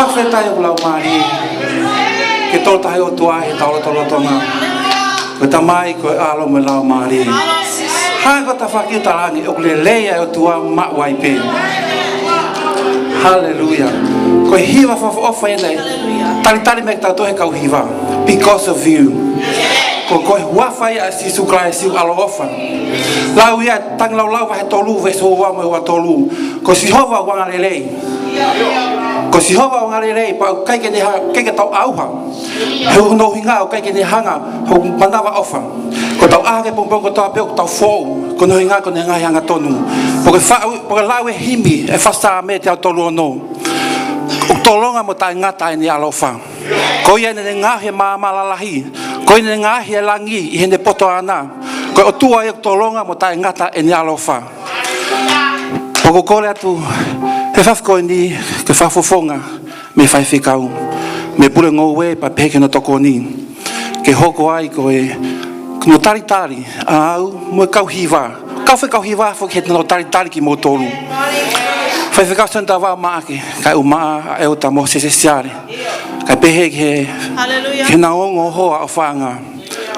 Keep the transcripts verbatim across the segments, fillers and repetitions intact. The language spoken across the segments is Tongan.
Fakafetaʻi ʻoku laumālie. Ke tolu taha ʻOtua ʻi hotau lotolotonga. Ko e Tamai, ko e ʻAlo mo e Laumālie. Hangē ko e tafaʻaki ʻo e talaange, ʻoku lelei ʻa e ʻOtua maʻu ai pē. Haleluia. Ko e hiva fakaʻofoʻofa ʻeni. Talitali mai kitautolu ʻe he kau hiva. Because of you. Ko, ko e huafa ia ʻo Sīsū Kalaisi ʻoku ʻaloʻofa. Lau ia Tangilāhau vahe tolu, veesi ua mo e ua tolu. Ko Sihova ʻoku angalelei. Ko Sihova ʻoku angalelei, pea ʻoku ʻikai ke ne ha-, ʻikai ke tau ʻauha. He ko hono ʻuhinga ʻoku ʻikai ke ne hanga ʻo manavaʻofa. Kuo tau ʻā hake he pongipongi kotoa pē ʻoku tau foʻou. Ko hono ʻuhinga ko ʻene ngaahi angatonu. Pea ko e fa-, pea ko e lau ʻa e himi, ʻa e fakasaame teau tolu ono. ʻOku tolonga mo taʻengata ʻene ʻaloʻofa. Ko ia naʻa ne ngaohi e maama lalahi. Ko ia naʻa ne ngaohi e langi ʻi heʻene poto ʻaʻana. Ko e ʻOtua ia ʻoku tolonga mo taʻengata ʻene ʻaloʻofa. Pea ʻoku ou kole atu he efiafi ko eni ki he fakafofonga mei he faifekau, mei he pule ngoue pea pehē ki hono tokoni. Ke hoko ai ko e, ko hono talitali ʻaʻau mo e kau hiva. Kau fai kau hiva foki he talitali kimoutolu. Faifekau Soni Tavao Maʻake, kae ʻumaʻā ʻa ʻEletā Mōsese Siale. Kae pehē ki he, Haleluia. Ki he ongo hoa ʻofaʻanga.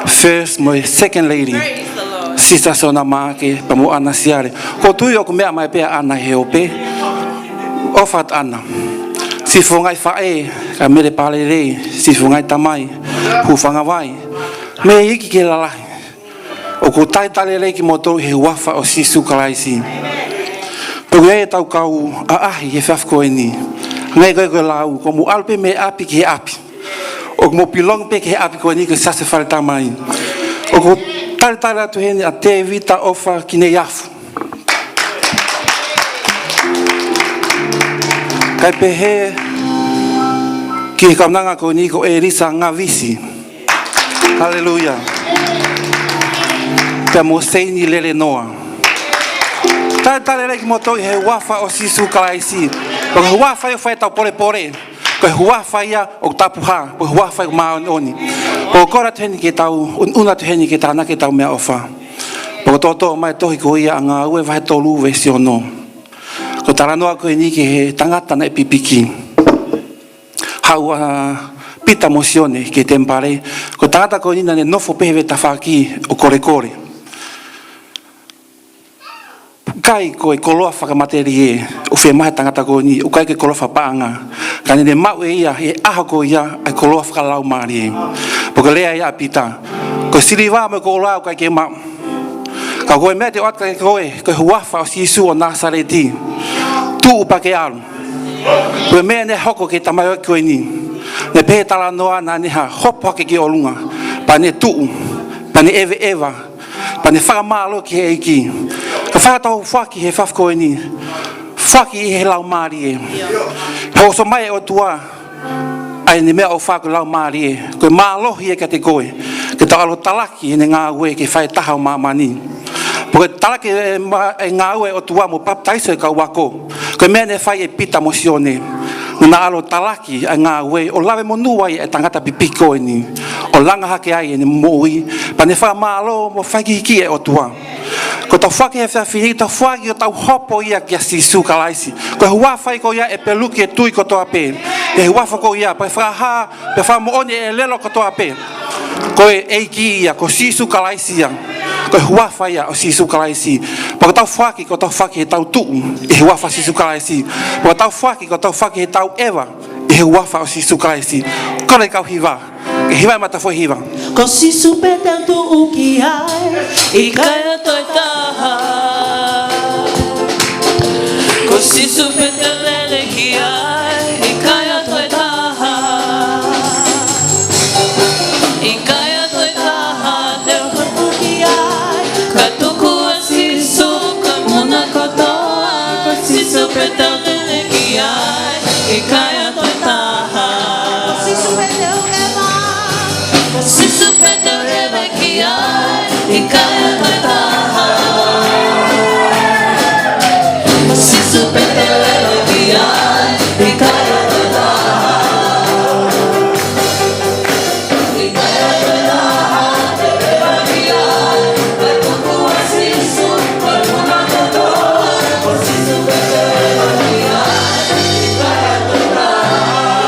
First mo e Second Lady. Praise the Lord. Sister Sona Maʻake, pea mo ʻAna Siale. ʻOku ou tui ʻoku meʻa mai pē ʻa ʻAna he ope. ʻOfa atu ʻAna. Siʻi Fofongaʻi Faʻē, kae Mele Palelei, Siʻi Fofongaʻi Tamai, Hūfanga Vai. Mei he iiki ki he lalahi. ʻOku ou talitali lelei kimoutolu ʻi he huafa ʻo Sīsū Kalaisi. Pea ʻoku ʻi ai ʻetau kau ʻaʻahi he efiafi ko eni. Hangē ko e, ko e lau, kuo mou ʻalu pē mei ʻapi ki he ʻapi. ʻOku mou pilogi pē ki he ʻapi ko eni ko e Siasi Fale Tamai. ʻOku ou talitali atu heni ʻa Tēvita ʻOfa Kineiafu. Kae pehē ki he kaunanga ko eni ko ʻElisa Ngavisi. Haleluia. Pea mo Seini Lelenoa. Talitali lelei kimoutolu ʻi he huafa ʻo Sīsū Kalaisi. Ko e huafa ia ʻoku fai ʻetau polepole. Ko e huafa ia ʻoku tapuhā. Ko e huafa ia ʻoku māʻoniʻoni. ʻOku ou kole atu heni ke tau, un-, ʻunu atu heni ke tānaki ʻetau meʻaʻofa. Pea ʻoku toutou mai tohi ko ia ʻa Ngāue vahe tolu veesi ono. Ko e talanoa ko eni ki he tangata naʻe pipiki. Haʻu ʻa Pita mo Sione ki he temipale. Ko e tangata ko eni naʻa ne nofo pē he vetafaaki ʻo kolekole. ʻIkai ko e koloa fakamatelie ʻoku fiemaʻu he tangata ko eni, ʻoku ʻikai ko e koloa fakapaʻanga. Ka naʻa ne maʻu ʻe ia he ʻaho ko ia ʻa e koloa fakalaumālie. Pea ko e lea ia ʻa Pita. Ko e siliva mo e koloa ʻoku ʻikai ke u maʻu. Ka ko e meʻa te u ʻoatu kiate koe, ko e huafa ʻo Sīsū ʻo Nāsaleti. Tuʻu pea ke ʻalu. Ko e meʻa naʻe hoko ki he tamaioʻeiki ko eni. Naʻe pehē talanoa naʻa ne hopo hake ki ʻolunga. Pea ne tuʻu. Pea ne ʻeveʻeva. Pea ne fakamālō ki he ʻEiki. Ka fai ʻetau foaki he efiafi ko eni. Foaki ʻi he Laumālie. He ʻoku ʻoso mai ʻa e ʻOtua. ʻA ʻene meʻaʻofa ko e Laumālie, ko e mālohi ia kiate koe, ke tau ʻalu ʻo talaki ʻene ngāue ke fai taha ʻo māmani. Pea ko e talaki e ma-, e ngāue ʻa e ʻOtua mo papitaiso e kau ako. Ko e meʻa naʻe fai ʻe Pita mo Sione. Naʻa na ʻalu ʻo talaki ʻa e ngāue, ʻo lave monū ai e tangata pipiki ko eni. ʻO langa hake ai ʻene moʻui, pea ne fakamālō mo fakahīkihiki e ʻOtua. Ko ʻetau foaki he efiafi ni, ʻetau foaki ʻo tau hopo ia kia Sīsū Kalaisi. Ko e huafa ia ko ia ʻe peluki e tui kotoa pē. Ko e huafa ko ia, pea fakahā, pea fakamoʻoni e ʻelelo kotoa pē. Ko e ʻEiki ia, ko Sīsū Kalaisi ia. Ko e huafa ia ʻo Sīsū Kalaisi. Pea ko ʻetau foaki, ko ʻetau foaki heʻetau tuʻu ʻi he huafa ʻo Sīsū Kalaisi. Pea ko ʻetau foaki, ko ʻetau foaki heʻetau ʻeva ʻi he huafa ʻo Sīsū Kalaisi. Kole e kau hiva. Ke hiva e mata foʻi hiva. Ko Sīsū pē te u tuʻu ki ai, ʻikai ha toe taha. Ko Sīsū pē te u lele ki ai, ʻikai ha toe taha. ʻIkai ha toe taha te u tuʻu ki ai, ka tuku ʻa Sīsū ko e muna kotoa. Ko Sīsū pē te u lele ki ai, ʻikai ha toe taha. Ko Sīsū pē te u ʻeva. Ko Sīsū pē te u ʻeva ki ai, ʻikai ha toe taha. Ko Sīsū pē te u ʻeva ki ai, ʻikai ha toe taha. ʻIkai ha toe taha te u ʻeva ki ai, ka tuku ʻa Sīsū ko e muna kotoa. Ko Sīsū pē te u ʻeva ki ai, ʻikai ha toe taha.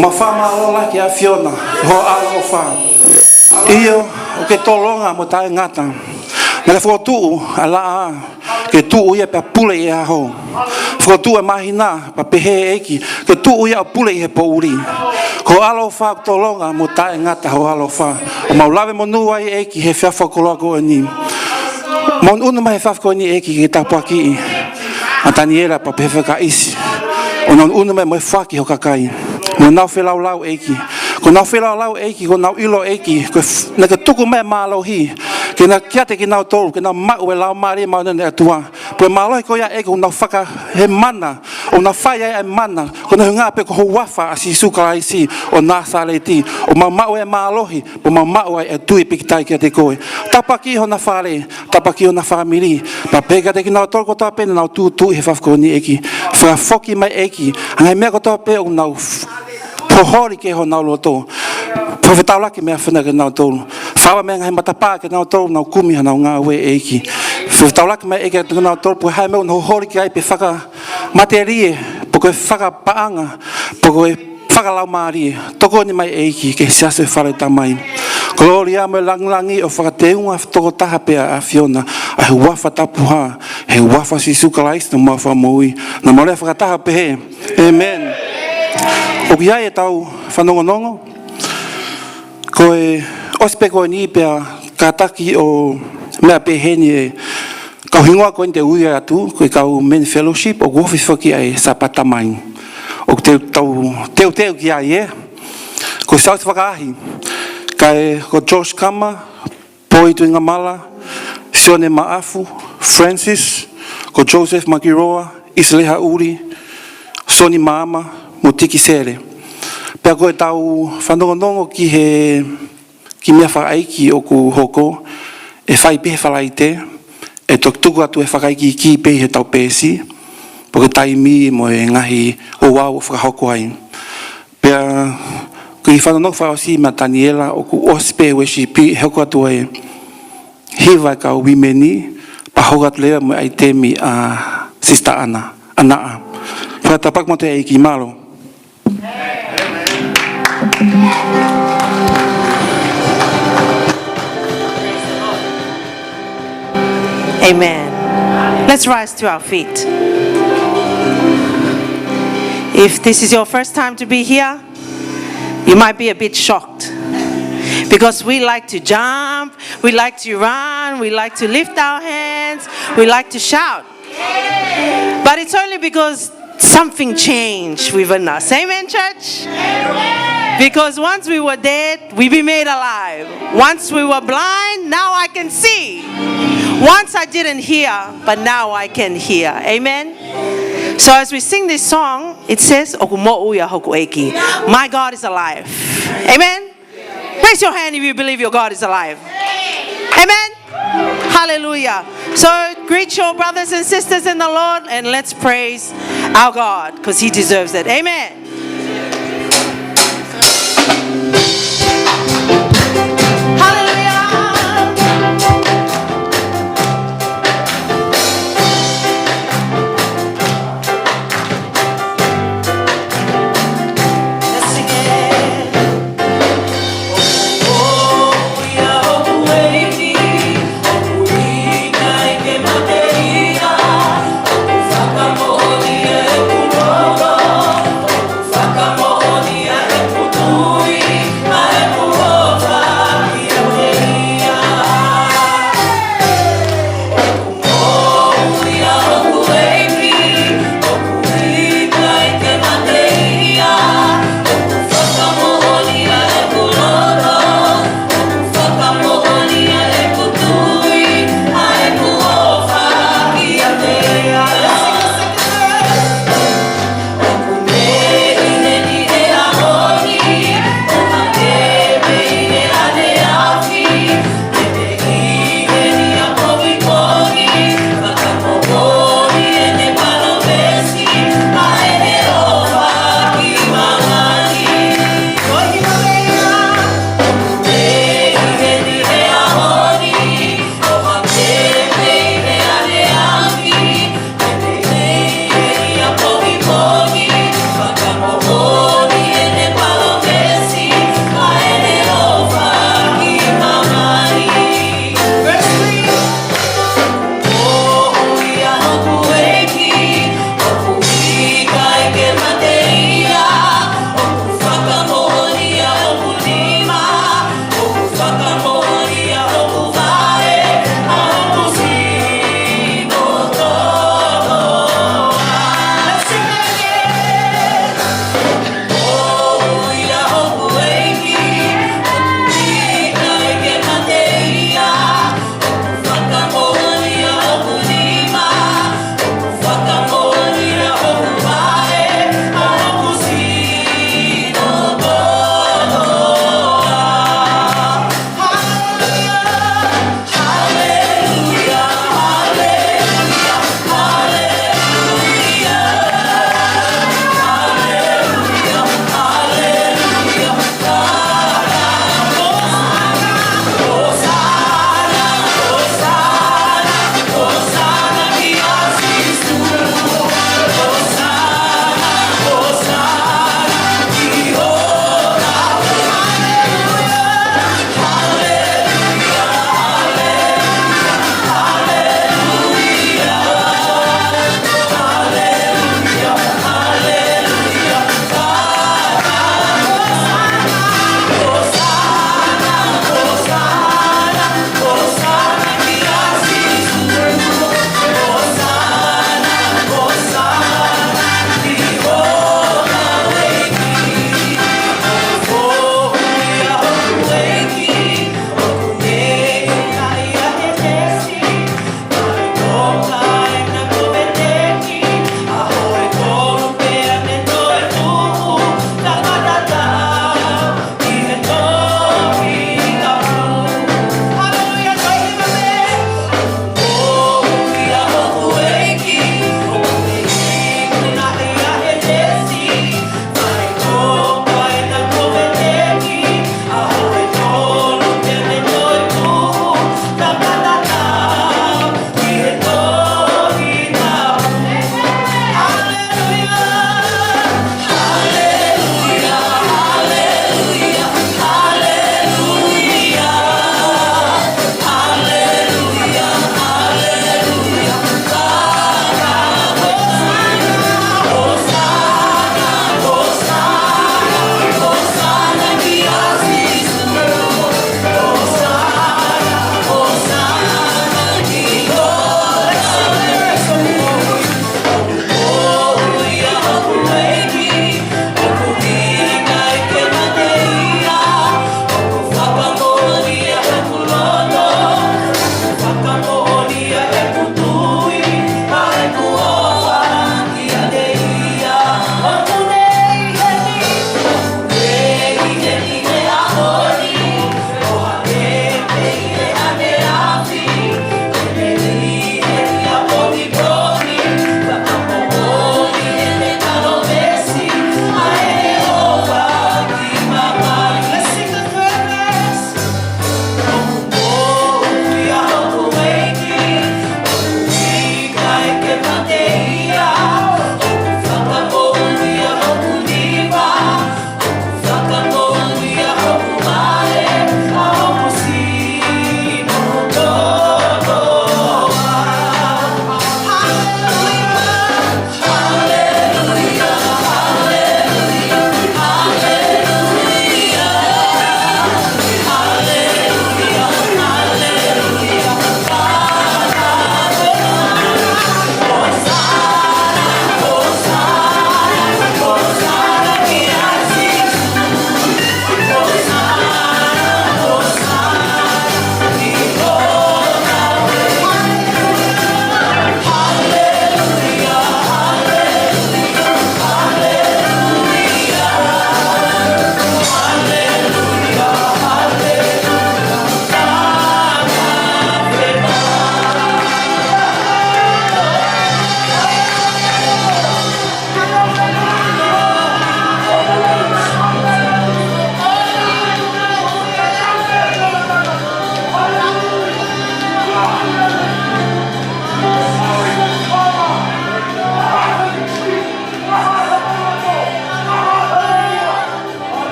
Mau fakamālō lahi ki he ʻAfiona, ʻi hoʻo ʻaloʻofa. ʻIo, ʻoku ke tolonga mo taʻengata. Naʻa ke fokotuʻu ʻa e laʻā, ke tuʻu ia pea pule ʻi he ʻaho. Fokotuʻu ʻa e māhina, pea pehē ʻEiki, ke tuʻu ia ʻo pule ʻi he poʻuli. Ko hoʻo ʻaloʻofa ʻoku tolonga mo taʻengata hoʻo ʻaloʻofa. ʻOku mau lave monū ai ʻEiki he efiafi fakakoloa ko eni. Mau ʻunuʻunu mai he efiafi ko eni ʻEiki ke tāpuakiʻi ʻa Taniela pea pehē foki ki he kakai ʻoku nau ʻunuʻunu mai mo e foaki ho kakai. Mo ʻenau feilaulau ʻEiki. Ko ʻenau feilaulau ʻEiki, ko ʻenau ʻilo ʻEiki, ko e f-, naʻa ke tuku mai e mālohi ke na kiate kinautolu, ke nau maʻu e Laumālie Māʻoniʻoni ʻa e ʻOtua. Pea ko e mālohi ko ia ʻEiki ʻoku nau faka-, he mana, ʻoku nau fai ai ʻa e mana, ko hono ʻuhinga pē ko e huafa ʻo Sīsū Kalaisi ʻo Nāsaleti, ʻoku mau maʻu e mālohi, pea mau maʻu ai e tui pīkitai kiate koe. Tāpuakiʻi hona fale, tāpuakiʻi hona fāmili, pea pehē kiate kinautolu kotoa pē naʻa nau tūtuuʻi he efiafi ko eni ʻEiki. Fakafoki mai ʻEiki ʻa e ngaahi meʻa kotoa pē ʻoku nau f-, hoholi ki ai honau loto. Pea fetaulaki mai ʻAfiona kiate kinautolu. Fakaava mai e ngaahi matapā kiate kinautolu ʻoku nau kumi honau ngāue ʻEiki. Fetaulaki mai ʻEiki kiate kinautolu pe ko e hā e meʻa ʻoku nau hoholi ki ai pe fakamatelie, pe ko e fakapaʻanga, pe ko e fakalaumālie. Tokoni mai ʻEiki ki he siasi ʻo e fale ʻo e Tamai. Kolōlia mo e lāngilangi ʻoku fakateunga tokotaha pē ʻa ʻAfiona, ʻi he huafa tapuhā, he huafa ʻo Sīsū Kalaisi homau Fakamoʻui. Naʻa mau lea fakataha pehē, ʻĒmeni. ʻOku ʻi ai ʻetau fanongonongo. Ko e ʻosi pē ko eni pea kātaki ʻo meʻa pē heni e kau hingoa ko eni te u ui atu, ko e kau Men Fellowship, ʻoku ofi foki ʻa e Sāpate Tamai. ʻOku te tau teuteu ki ai ē. Ko e South Fakaahi, kae ko Josh Kama, Poi Tuingamala, Sione Maʻafu, Francis, ko Joseph Makiroa, Isle Haʻuli, Soni Maama, mo Tiki Sele. Pea ko ʻetau fanongonongo ki he kiʻi meʻa fakaʻeiki ʻoku hoko, ʻe fai pē he Falaite, ʻe toki tuku atu e fakaikiiki pē ʻi heʻetau peesi, pe ko e taimi mo e ngaahi ouau ʻoku fakahoko ai. Pea ko e fanongonongo fakaʻosi maʻa Taniela ʻoku ʻosi pē ʻa e worship ʻe hoko atu ai e hiva ʻa e kau women, pea hoko atu leva mo e ʻaitemi ʻa Sister Ana, Anaʻa. Pea tāpuaki mautolu ʻe he ʻEiki, mālō. Amen. Let's rise to our feet. If this is your first time to be here, you might be a bit shocked because we like to jump, we like to run, we like to lift our hands, we like to shout. But it's only because something changed within us. Amen, church? Because once we were dead, we be made alive. Once we were blind, now I can see. Once I didn't hear, but now I can hear. Amen? So as we sing this song, it says, "ʻOku moʻui ʻa hoku ʻEiki." My God is alive. Amen? Raise your hand if you believe your God is alive. Amen. Hallelujah. So greet your brothers and sisters in the Lord and let's praise our God because he deserves it. Amen. Hallelujah.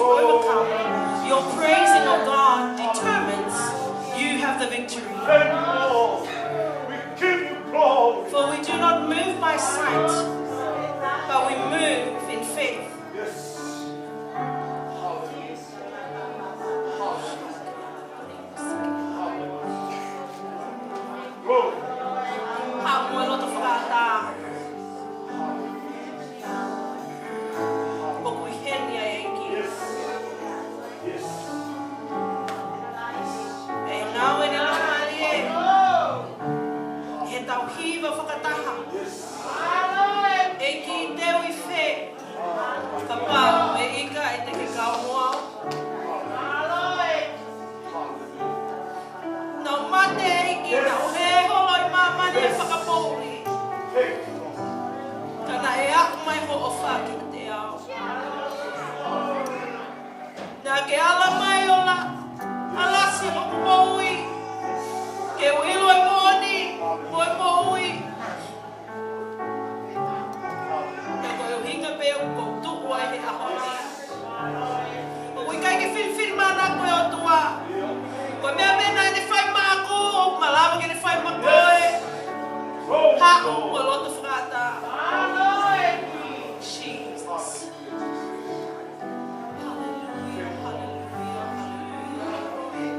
Overcome. Your praising of God determines you have the victory. Thank you, Lord. We give you glory. For we do not move by sight, but we move in faith. Yes. Hallelujah. Hallelujah. Hallelujah. Glory. Haʻu mo e loto fakaʻatā. ʻOku ʻi heni ʻa e ʻEiki. Yes. Yes. ʻE ngāue ʻene Laumālie ʻi heʻetau hiva fakataha. Yes. ʻEiki, te u ʻi fē? Kapau ʻe ʻikai te ke kau mo au. Naʻa ku mate, ʻEiki, naʻa ku hē holo ʻi māmani ʻi he fakapoʻuli. Ka naʻe aʻu mai hoʻo ʻofa kiate au. Naʻa ke ala mai ʻo la, alasi hoku moʻui, ke u ʻilo e moʻoni mo e moʻui. Ka ko e ʻuhinga pē ʻoku ou tuʻu ai he ʻaho ni, ʻoku ʻikai ke filifilimānako e ʻOtua. Ko e meʻa pē naʻa ne fai maʻaku, ʻoku malava ke ne fai maʻa koe. Haʻu mo e loto fakaʻatā. Jesus. Hallelujah, hallelujah, hallelujah.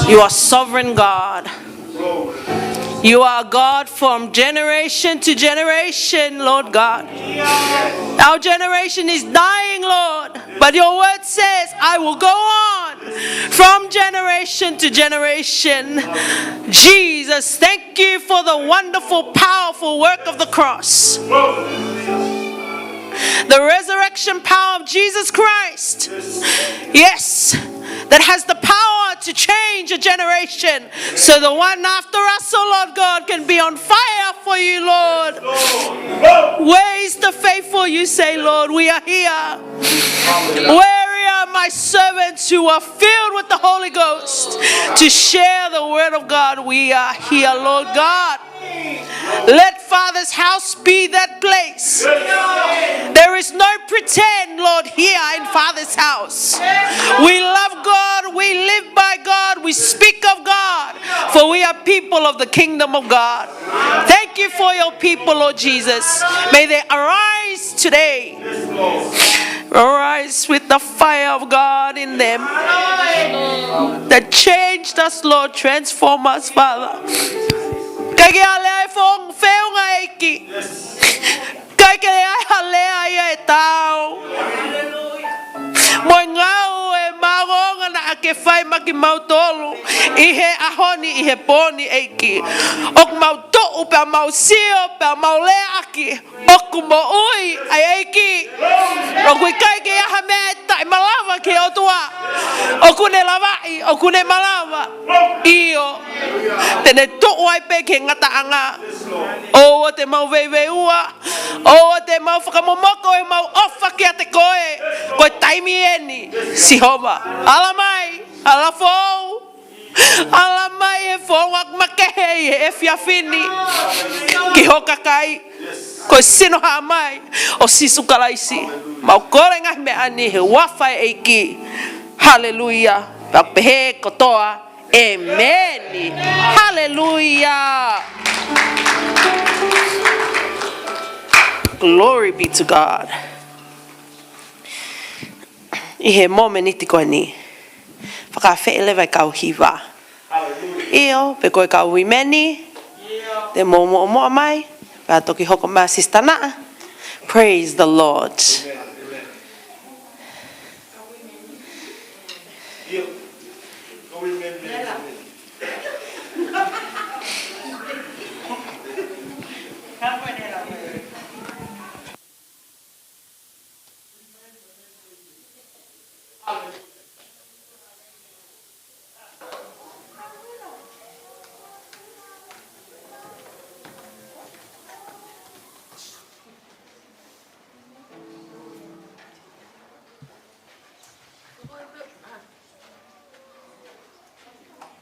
You are sovereign God. You are God from generation to generation, Lord God. Our generation is dying, Lord, but your word says, "I will go on from generation to generation." Jesus, thank you for the wonderful, powerful work of the cross. The resurrection power of Jesus Christ. Yes, that has the power to change a generation. So the one after us, oh Lord God, can be on fire for you, Lord. Where is the faithful, you say, Lord? We are here. Where are my servants who are filled with the Holy Ghost to share the word of God? We are here, Lord God. Let Father's house be that place. There is no pretend, Lord, here in Father's house. We love God, we live by God, we speak of God, for we are people of the kingdom of God. Thank you for your people, Lord Jesus. May they arise today. Arise with the fire of God in them that changed us, Lord. Transform us, Father. ʻIkai ke ʻi ai ha lea ʻe fong-, feʻunga, ʻEiki. ʻIkai ke ʻi ai ha lea ia ʻe taau. Mo e ngāue maʻongoʻonga naʻa ke fai maʻa kimautolu ʻi he ʻaho ni, ʻi he pō ni, ʻEiki. ʻOku mau tuʻu pea mau sio pea mau lea ʻaki ʻoku moʻui ʻa e ʻEiki. ʻOku ʻikai ke ʻi ai ha meʻa ʻe taʻemalava ki he ʻOtua. ʻOku ne lavaʻi, ʻoku ne malava. ʻIo. Te ne tuʻu ai pē ki he ngataʻanga. ʻOua te mau veiveiua. ʻOua te mau fakamomoko ʻemau ʻofa kiate koe. Ko e taimi eni, Sihova. Ala mai, ala foʻou. Ala mai e foʻou ʻoku makehe ʻi he efiafi ni ki ho kakai. Ko e sino hā mai ʻo Sīsū Kalaisi. Mau kole e ngaahi meʻa ni he huafa ʻo e ʻEiki. Haleluia. Pea pehē kotoa, ʻēmeni. Haleluia. Glory be to God. ʻI he momeniti ko eni, fakaafeʻi leva e kau hiva. ʻIo, pe ko e kau uimeni, te mou moʻomoʻa mai, pea toki hoko mai Sister Naʻa. Praise the Lord.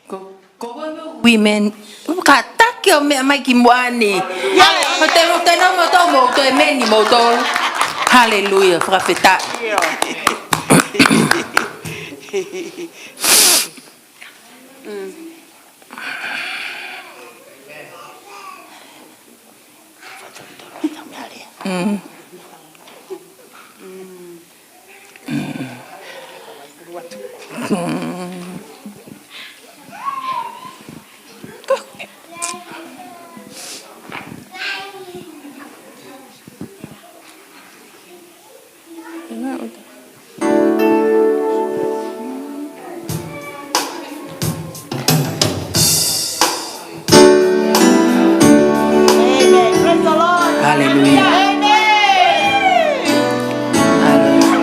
Ko, ko koe mo e uimeni, ka taki ʻo meʻa mai ki muʻa ni. Ko te, ko te nau mo tau mo toe meni mo tau. Haleluia, fakafetaʻi. Mm. Amen. Praise the Lord. Hallelujah. Amen. Hallelujah.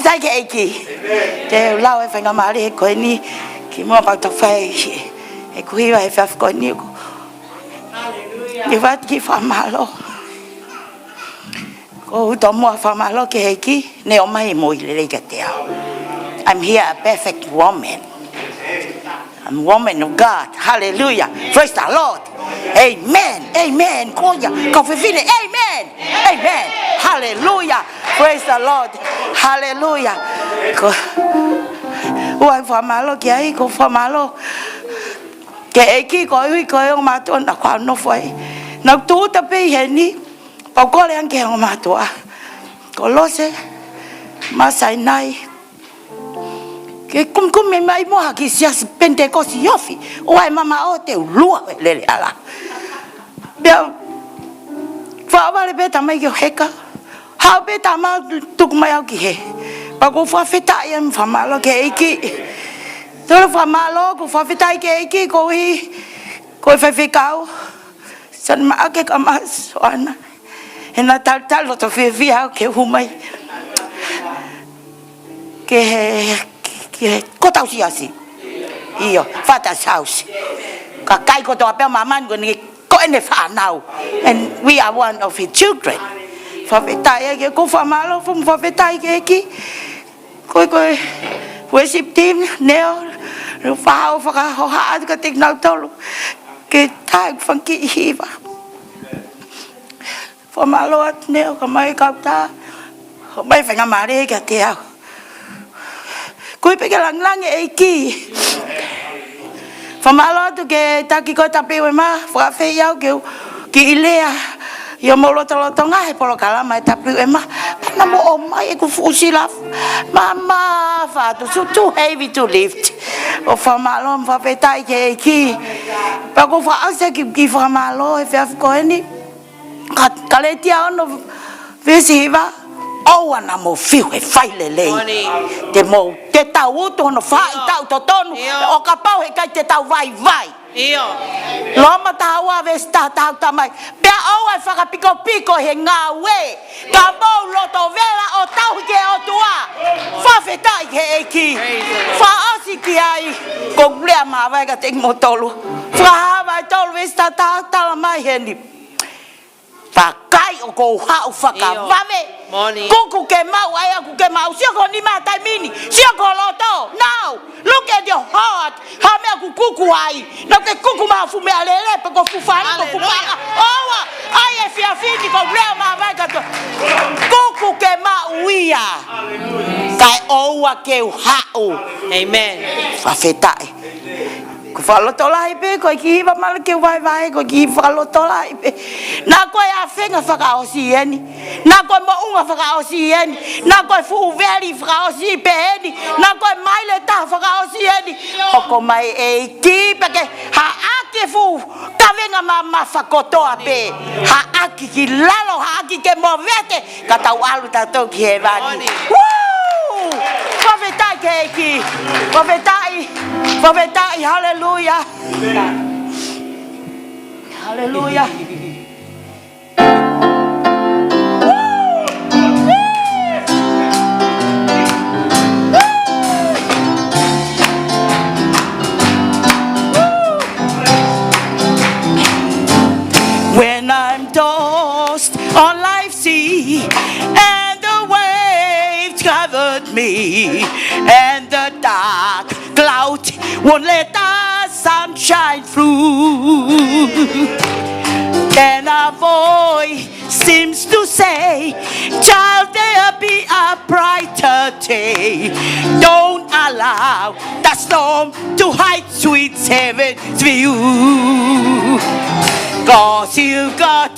Sai ke ʻEiki. Te u lau e faingamālie ko eni, kimuʻa pea u toe fai ʻeku hiva he efiafi ko eni. Ke fai atu e kiʻi fakamālō. Ko u tomuʻa fakamālō ki he ʻEiki, ne ʻomai e moʻui lelei kiate au. I'm here a perfect woman. I'm a woman of God. Hallelujah. Praise the Lord. Amen. Amen. Ko ia, kau fefine. Amen. Amen. Hallelujah. Praise the Lord. Hallelujah. Ko, ʻoku ou fakamālō ki ai, ʻoku ou fakamālō ki he ʻEiki koeʻuhi ko e ongo mātuʻa naʻa ku nofo ai. Naʻa ku tūʻuta pē ʻi heni, pea u kole ange ki he ongo mātuʻa ko Lose, Masainai, ke kumikumi mai muʻa ha kiʻi siasi Penitekosi ofi, ʻoua ʻe mamaʻo, te u lua he lele hala. Pea faʻa vale pē tamai ke u heka. Haʻu pē tamai tuku mai au ki hē. Pea ʻoku ou fakafetaʻi mo fakamālō ki he ʻEiki. Tolu, fakamālō, ʻoku ou fakafetaʻi ki he ʻEiki koeʻuhi ko e faifekau Sani Maʻake kae ʻumaʻā Soana. He naʻe talitali loto fiefia au ke u hū mai ki he, ki he, ko ʻetau siasi. ʻIo, Father's House. Kakai kotoa pē ʻo māmani ko eni ko ʻene fānau. And we are one of his children. Fakafetaʻi ki he, ʻoku ou fakamālō, ʻoku ou fakafetaʻi ki he ʻEiki. Ko e, ko e worship team, Neo, ʻoku ou fakahohaʻa atu kiate kinautolu ke tā ʻeku fanga kiʻi hiva. Fakamālō atu Neo, kae ʻumaʻā e kau tā, ʻomai e faingamālie kiate au. Koeʻuhi pē ke langilangiʻi e ʻEiki. Fakamālō atu ki he taki ko e WMA, fakaafeʻi au ke u kiʻi lea ʻi hoʻomou lotolotonga he polokalama e WMA. Pea naʻa mou ʻomai ʻeku fuʻu silafu. Mamafa atu, too, too heavy to lift. ʻOku ou fakamālō mo fakafetaʻi ki he ʻEiki. Pea ʻoku ou fakaʻosi ʻeku kiʻi fakamālō he efiafi ko eni. Ka, Kalētia ono veesi hiva, ʻoua naʻa mou fiu he fai lelei. Moʻoni. Te mou, te tau utu hono faʻahitaʻu totonu, ʻio, ʻo kapau he ʻikai te tau vaivai. ʻIo. Loma taha ua veesi taha taha ʻoku talamai, pea ʻoua ʻe fakapikopiko he ngāue, ka mou loto vela ʻo tauhi ki he ʻOtua. Fakafetaʻi ki he ʻEiki. Praise the Lord. Fakaʻosi ki ai, ʻoku ou lea māvae kiate kimoutolu. Fakahā vahe tolu veesi taha taha talamai heni. Vakai ʻoku ou haʻu fakavave. ʻIo. Moʻoni. Kuku ke maʻu, ʻai ʻoku ke maʻu. Sio ki ho nima he taimi ni. Sio ki ho loto. Now, look at your heart. Hā e meʻa ʻoku kuku ai. Naʻa ke kuku maʻu e fuʻu meʻalele, pe ko e fuʻu fale, pe ko e fuʻu paʻanga. Hallelujah. ʻOua. ʻAi e efiafi ni ʻoku ou lea māvae kātoa. Kuku ke maʻu ia. Hallelujah. Kae ʻoua ke u haʻu. Amen. Fakafetaʻi. Ko e fakalotolahi pē, ko e kiʻi hiva mālie ke u vaevae, ko e kiʻi fakalotolahi pē. Naʻa ko e ʻafenga fakaʻosi eni. Naʻa ko e moʻunga fakaʻosi eni. Naʻa ko e fuʻu veli fakaʻosi pē eni. Naʻa ko e maile taha fakaʻosi eni. Hoko mai e ʻEiki pea ke haʻaki e fuʻu kavenga mamafa kotoa pē. Haʻaki ki lalo, haʻaki ke movete. Ka tau ʻalu tautolu ki hēvani. Moʻoni. Woo! Fakafetaʻi ki he ʻEiki. Fakafetaʻi. Fakafetaʻi. Haleluia. Haleluia. When I'm tossed on life's sea and the waves covered me and the dark cloud won't let the sunshine through. Then a voice seems to say, "Child, there'll be a brighter day. Don't allow the storm to hide sweet heaven's view. 'Cause you've got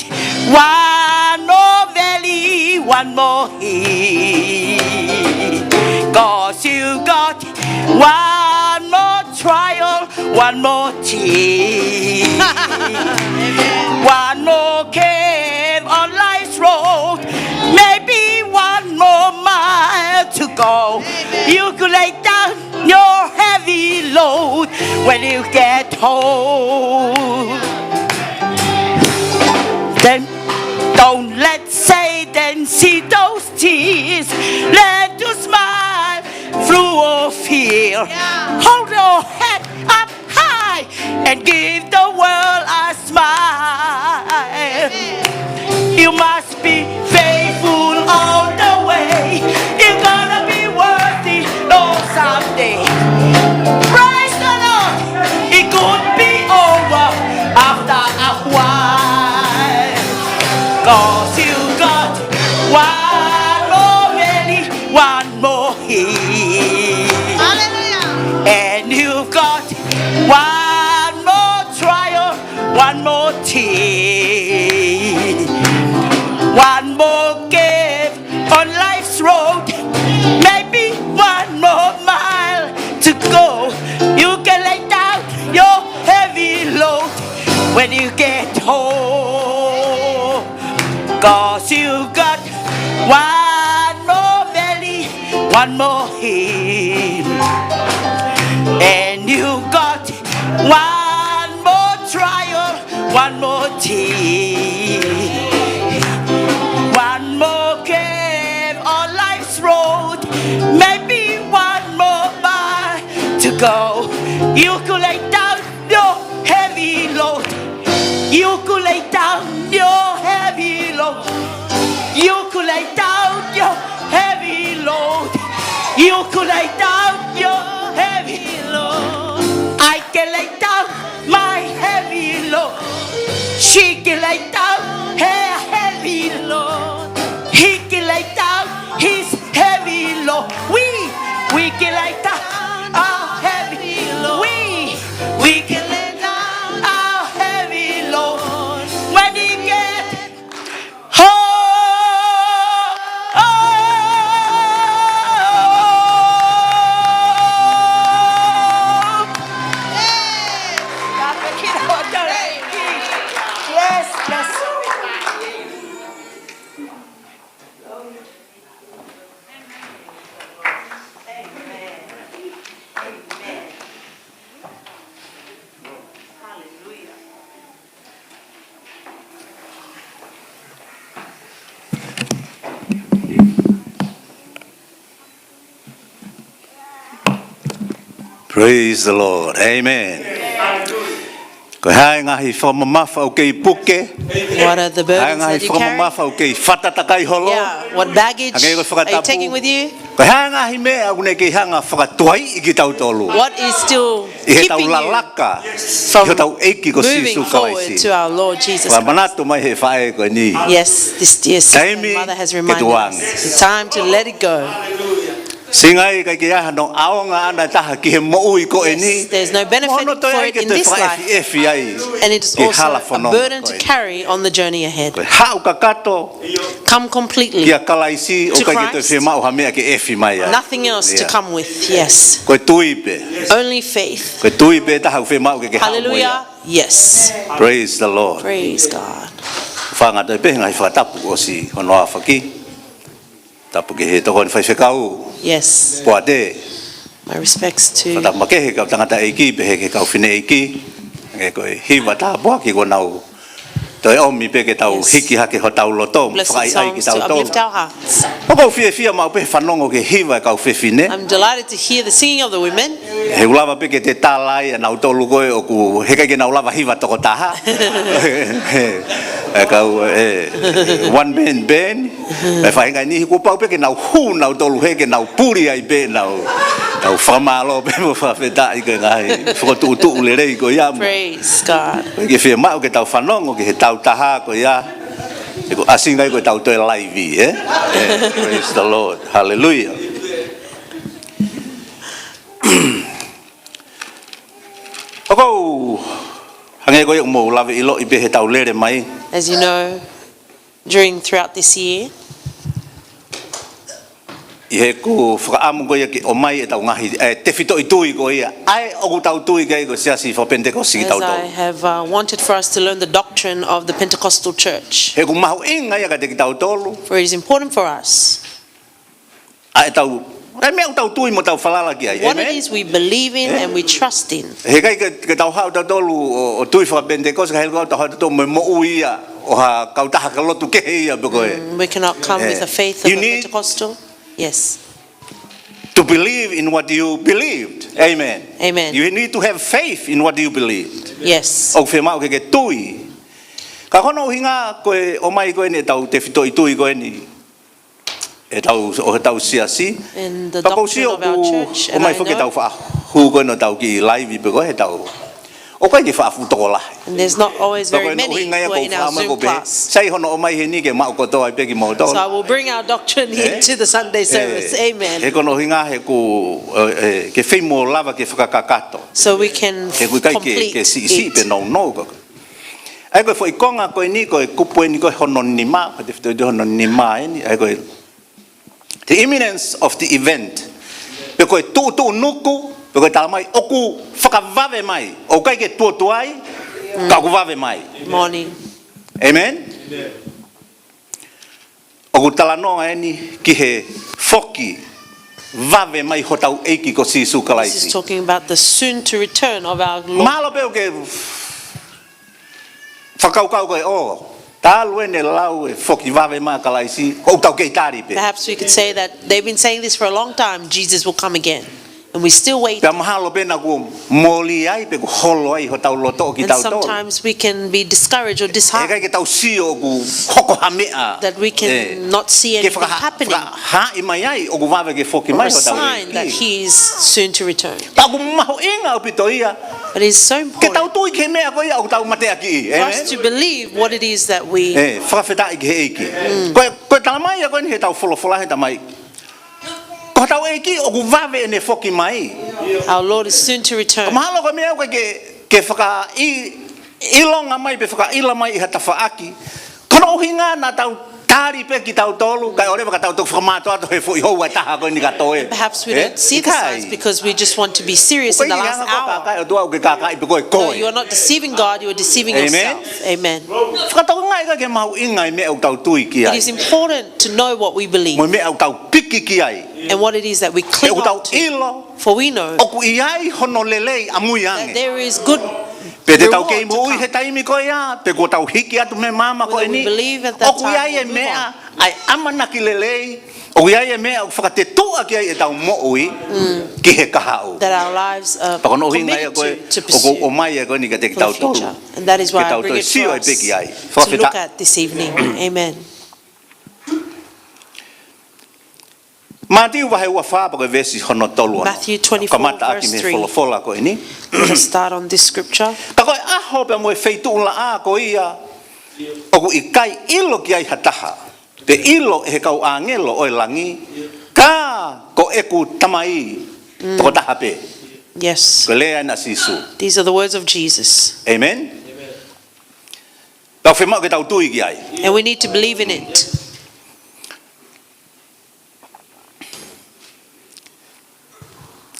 one more valley, one more hill. 'Cause you've got one more trial, one more tear. One more curve on life's road, maybe one more mile to go. You could lay down your heavy load when you get home. Then don't let Satan see those tears. Learn to smile Feel. Yeah. Hold your head up high and give the world a smile. Amen. You must be faithful all the way. You're gonna be worthy, Lord, someday. Praise the Lord. It could be over after a while. 'Cause you got one more valley, one more hill. Hallelujah. And you've got one more trial, one more tear, one more cave on life's road, maybe one more mile to go. You can lay down your heavy load when you get home. 'Cause you got one more valley, one more hill. And you got one more trial, one more tear, one more cave on life's road, maybe one more mile to go. You could lay down your heavy load. You could lay down your heavy load. You could lay down your heavy load. You could lay down your heavy load. I can lay down my heavy load. She can lay down her heavy load. He can lay down his heavy load. We, we can lay down our heavy load. We, we can lay down our heavy load. When he get home, oh, oh, oh. Yes, yes. Amen. Amen. Hallelujah. Praise the Lord. Amen. Ko e hā e ngaahi fakamamafa ʻoku kei puke? What are the burdens that you carry? Hā e ngaahi fakamamafa ʻoku kei fakatatakai holo? Yeah, what baggage are you taking with you? Hangē ko e fakatapu. Ko e hā e ngaahi meʻa ʻoku ne kei hanga fakatuaiʻi kitautolu? What is still keeping you from moving forward to our Lord Jesus Christ? ʻI heʻetau lalaka ki hotau ʻEiki ko Sīsū Kalaisi. Fakamanatu mai ʻe he faʻē ko eni. Yes, this dear sister and mother has reminded us. Taimi ke tukuange. It's time to let it go. Sio ange, ʻikai ke ʻi ai hano ʻaonga ʻana ʻe taha ki he moʻui ko eni. Yes, there's no benefit for it in this life. Mo hono toe ʻai ke toe fakaʻefiʻefi ai ki he hala fononga ko ē. And it is also a burden to carry on the journey ahead. Ko e haʻu kakato. Come completely to Christ. Kia Kalaisi, ʻoku ʻikai ke toe fiemaʻu ha meʻa ke ʻefi mai ai. Nothing else to come with, yes. Ko e tui pē. Only faith. Ko e tui pē taha ʻoku fiemaʻu ke ke haʻu mo ia. Hallelujah. Yes. Praise the Lord. Praise God. Fakaʻatā pē ngaahi fakatapu ʻosi hono ʻafaki. Tapu ki he tokoni faifekau. Yes. Poate. My respects to Fakatapu makehe ki he kau tangataʻeiki, pehē ki he kau fineʻeiki. Hangē ko e hiva tāpuaki kuo nau toe ʻomi pē ke tau hiki hake hotau loto, fakaʻaiʻai kitautolu. Blessed songs to uplift our hearts. ʻOku ou fiefia maʻu pē he fanongo ki he hiva e kau fefine. I'm delighted to hear the singing of the women. He ʻoku lava pē ke te tala ai ʻa nautolu ko ē ʻoku heʻikai ke nau lava hiva tokotaha. E kau, e, one man band. Pea faʻahinga niʻihi kuo pau pē ke nau hū nautolu hē ke nau puli ai pē nau, nau fakamālō pē mo fakafetaʻi ko e ngaahi fokotuʻutuʻu lelei ko ia. Praise God. Ko e ke fiemaʻu ke tau fanongo ki he tau taha ko ia. He ko e ʻasinga ia ko e tau toe laivi, ē? Ē, praise the Lord. Hallelujah. ʻOku ou hangē ko ia ʻoku mou lave ʻiloʻi pē he tau lele mai. As you know, during, throughout this year, ʻi heʻeku fakaʻamu ko ia ke ʻomai e tau ngaahi, e, tefitoʻi tui ko ia. ʻA ē ʻoku tau tui ki ai ko e siasi fakapenitekosi kitautolu. As I have, uh, wanted for us to learn the doctrine of the Pentecostal church. He ʻoku mahuʻinga ia kiate kitautolu. For it is important for us. ʻA e tau, ʻa e meʻa ʻoku tau tui mo tau falala ki ai. What it is we believe in and we trust in. Amen. He ʻikai ke, ke tau haʻu tautolu ʻo, ʻo tui fakapenitekosi, ka helu kau tau haʻu tautolu mo e moʻui ia ʻo ha kautaha ka lotu kehe ia pē ko ē. Mm, we cannot come with a faith of a Pentecostal. Ē, you need Yes. to believe in what you believed. Amen. Amen. You need to have faith in what you believed. Yes. ʻOku fiemaʻu ke ke tui. Ka ko hono ʻuhinga ko e ʻomai ko eni ʻetau tefitoʻi tui ko eni ʻetau, ʻo ʻetau siasi. And the Ka kou doctrine sio of our ʻoku church, and ʻomai I foki ʻetau know, faʻahu ko eni ʻetau kiʻi live pe ko e ʻetau. ʻOku ʻikai ke faʻafu tokolahi. and there's not always Ka ko very hono many ʻuhinga ia who are kou in our faʻamu Zoom ko pē. class. Sai hono ʻomai heni ke maʻu kotoa ai pē kimoutolu. So I will bring our doctrine Eh? into the Sunday service. Eh, Amen. He ko hono ʻuhinga he ʻoku, eh, eh, ke fai mo lava ke fakakakato. So we can He ʻoku ʻikai ke, complete ke siʻisiʻi it. pe nounou ka. ʻA ia ko e foʻi konga ko eni ko e kupu eni ko e hono nima, ko e tefitoʻi hono nima eni, ʻa ia ko e the imminence of the event. Pe ko e tuʻutuʻunuku, pe ko e talamai ʻoku fakavave mai, ʻoku ʻikai ke tuotuai, ka ʻoku vave mai. Morning. Amen? ʻOku talanoa eni ki he foki vave mai hotau ʻEiki ko Sīsū This is Kalaisi. Talking about the soon to return of our Lord. Mahalo pē ʻoku ke fakakaukau ko e ʻo, talu ʻene lau e foki vave mai ʻa Kalaisi, ʻoku tau kei tali pē. Perhaps we could say that they've been saying this for a long time, Jesus will come again. And we still wait. Pea mahalo pē naʻa kuo moli ai, pe kuo holo ai hotau loto ʻo And kitautolu. Sometimes we can be discouraged or ʻE disheartened ʻikai ke tau sio ʻoku hoko ha meʻa. That we can Eh, not see ke anything fakaha-, happening. Fakahaaʻi mai ai, ʻoku vave ke foki Or mai a hotau sign that ʻEiki. he is soon to return. Ka ʻoku mahuʻinga ʻaupito ia, But it is so ke tau important tui ki he meʻa ko ia ʻoku tau mateakiʻi. for us Amen? To believe what it is that we Eh, fakafetaʻi ki he ʻEiki. Ko e, ko e talamai ia ko eni he ʻetau folofola he talamai. Ko hotau ʻEiki ʻoku vave ʻene foki mai. Our Lord is soon to Ka return. mahalo ko e meʻa ʻoku ke, ke fakaʻi-, ʻilonga mai pe fakaʻila mai ʻi ha tafaʻaki. Ko hono ʻuhinga naʻa tau tali pē kitautolu, kae ʻoua leva ka tau toki fakamātoato he foʻi houa ʻe taha ko eni ka toe. Perhaps we Eh? Don't see the ʻIkai. Signs because we just want to be serious in the ʻOku ʻikai last ke hanga ko e hour. kākaaʻi ʻOtua, ʻoku ke kākaaʻi pē koe. No, you're not deceiving God, you're deceiving Amen. Yourself. Amen. Fakatokangaʻi ka ke mahuʻinga ʻi meʻa ʻoku tau tui ki It ai. Is important to know what we believe. Mo e meʻa ʻoku tau piki ki ai. And what it is that we He cling ʻoku tau on to. ʻilo, For we know ʻoku ʻi ai hono lelei ʻamui That ange. There is good Pe te tau reward kei to moʻui come. He taimi ko ia, pe kuo tau hiki atu mei māmani ko Whether we eni. Believe at that ʻOku ʻi ai time e or move meʻa, on. ʻa e ʻamanaki lelei, ʻoku ʻi ai e meʻa ʻoku fakatetuʻa ki ai ʻetau moʻui ki he kahaʻu. That our lives are Pea ko hono ʻuhinga ia committed ko e, to, to ʻoku ou pursue ʻomai ia ko eni kiate for the kitautolu. Future. And that is why Ke I tau bring toe it sio for ai pē us ki ai. To look Fakafetaʻi. At this evening. Amen. Mātiu vahe ua fā pea ko e veesi hono tolu ono. Matthew twenty-four, Kamata ʻaki verse mei he three. Folofola ko eni. Let us start on this scripture. Ka ko e ʻaho pea mo e feituʻulaʻā ko ia, ʻoku ʻikai ʻilo ki ai ha taha. Pe ʻilo ʻe he kau ʻāngelo ʻo e langi, ka ko ʻeku Tamai, toko taha pē. Yes. Ko e lea ena ʻa Sīsū. These are the words of Jesus. Amen? Tau fiemaʻu ke tau tui ki ai. And we need to believe in it.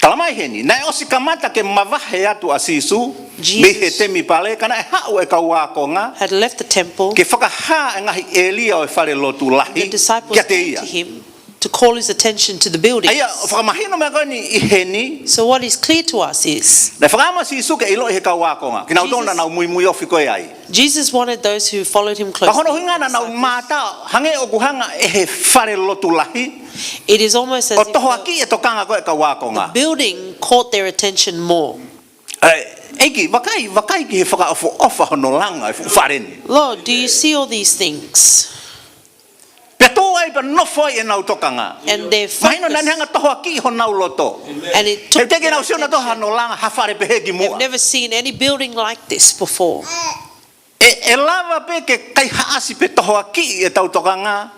Talamai heni, naʻe ʻosi kamata ke mavahe atu ʻa Sīsū, Jesus mei he temipale, ka naʻe haʻu e kau ākonga, Had left the temple. Ke fakahā e ngaahi ʻēlia ʻo e fale lotu lahi, The disciples kiate came ia. To him to call his attention to the building. ʻA ia, ʻoku fakamahino mai ko eni ʻi heni, So what is clear to us is naʻe fakaʻamu ʻa Sīsū ke ʻiloʻi he kau ākonga. Kinautolu naʻa nau muimui ofi ko ē ai. Jesus wanted those who followed him Ka ko hono closely. ʻuhinga naʻa nau mātā, hangē ʻoku hanga ʻe he fale lotu lahi, It is almost as ʻo if toho the, ʻaki e tokanga ko ē e kau ākonga. The building caught their attention more. ʻE, ʻEiki, vakai, vakai ki he fakaʻofoʻofa hono langa e fuʻu fale ni. Lord, do you see all these things? Pea tō ai pea nofo ai ʻenau tokanga. And their Mahino naʻa ne hanga focus, toho ʻaki honau loto. And it He took teʻeki ke their nau sio nautolu ha attention. Noa ha fale pehē ki They've muʻa. Never seen any building like this before. ʻE, ʻe lava pē ke kaihaʻasi pe toho ʻaki ʻetau tokanga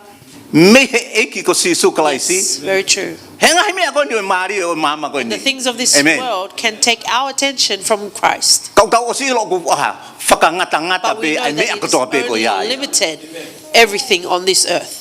mei he ʻEiki ko Sīsū Kalaisi. Yes, very true. He ngaahi meʻa ko eni ʻo e mālie ʻo e māmani ko eni. The things of this Amen. World can take our attention from Christ. Ka ʻoku tau ʻosi ʻilo ʻoku ʻaha fakangatangata But we pē know ai that meʻa it's kotoa pē ko ia. Only limited everything on this earth.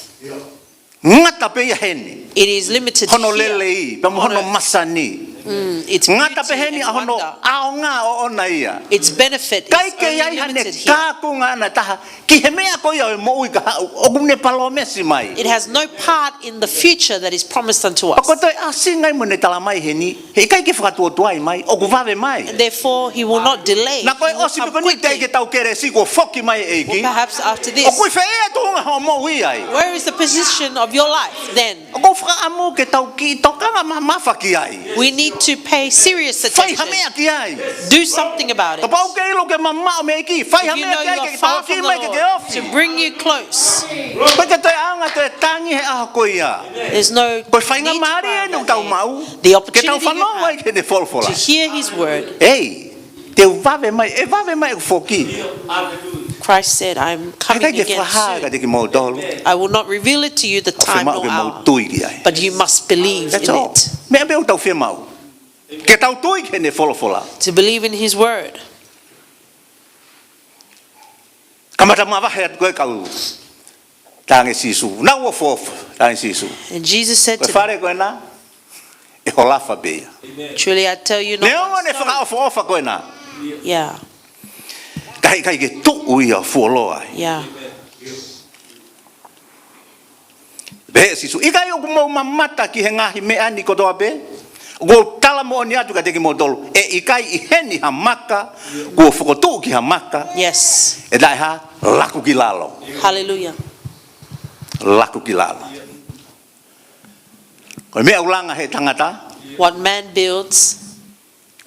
Ngata pē ia heni. It is limited Hono here. Lelei, pea mo hono masani. Mm, it's beauty and wonder. Ngata pē heni ʻa hono ʻaonga ʻoʻona ia. Its benefit is only limited here. ʻIkai ke ʻi ai haʻane kaunga ʻana ʻe taha ki he meʻa ko ia ʻo e moʻui ka haʻu ʻoku ne palōmesi mai. It has no part in the future that is promised unto us. Pea ko e toe ʻāsili ngai mo ʻene tala mai heni, heʻikai ke fakatuotuai mai, ʻoku vave mai. And therefore, he will not delay. He will come quickly. Naʻa ko e ʻosi pē ko eni teʻeki ke tau kelesi kuo foki mai e ʻEiki. Or perhaps after this. ʻOku ʻi fē ʻa e tuʻunga hoʻo moʻui ai? Where is the position of your life then? ʻOku ou fakaʻamu ke tau kiʻi tokanga mamafa ki ai. We need to pay serious attention. Fai ha meʻa ki ai. Do something about it. Kapau ʻoku ke ʻilo ʻoku ke mamaʻo mei he ʻEiki, fai ha meʻa ki ai ke ke tauhi mai ke ke ofi. If you know you are far from the Lord, to bring you close. ʻOku ʻikai ke toe ʻaonga toe tangi he ʻaho ko ia. There's no need to cry on that day. Ko e faingamālie eni ʻoku tau maʻu ke tau fanongo ai ki heʻene folofola. The opportunity you have to hear his word. Ei, te u vave mai, ʻe vave mai ʻeku foki. Christ said, "I'm coming again soon." ʻIkai ke fakahā kiate kimoutolu. I will not reveal it to you the time nor hour, ʻOku fiemaʻu ke mou tui ki ai. But you must believe in it. That's all. Meʻa pē ʻoku tau fiemaʻu. Ke tau tui ki heʻene folofola. To believe in his word. Kamata mavahe atu ko e kau Talaange Sīsū, nau ʻofoʻofa, talaange Sīsū. And Jesus said to them, "Ko e fale ko ena, ʻe holofa pē ia." Truly I tell you, not one stone. Neongo ʻene fakaʻofoʻofa ko ena. Yeah. Ka heʻikai ke tuʻu ia ʻo fuoloa ai. Yeah. Pehē ʻe Sīsū, ʻikai ʻoku mou mamata ki he ngaahi meʻa ni kotoa pē? ʻOku ou tala moʻoni atu kiate kimoutolu, ʻe ʻikai ʻi heni ha maka, kuo fokotuʻu ki ha maka. Yes. ʻE taʻehā, laku ki lalo. Hallelujah. Laku ki lalo. Ko e meʻa ʻoku langa ʻe he tangata, what man builds,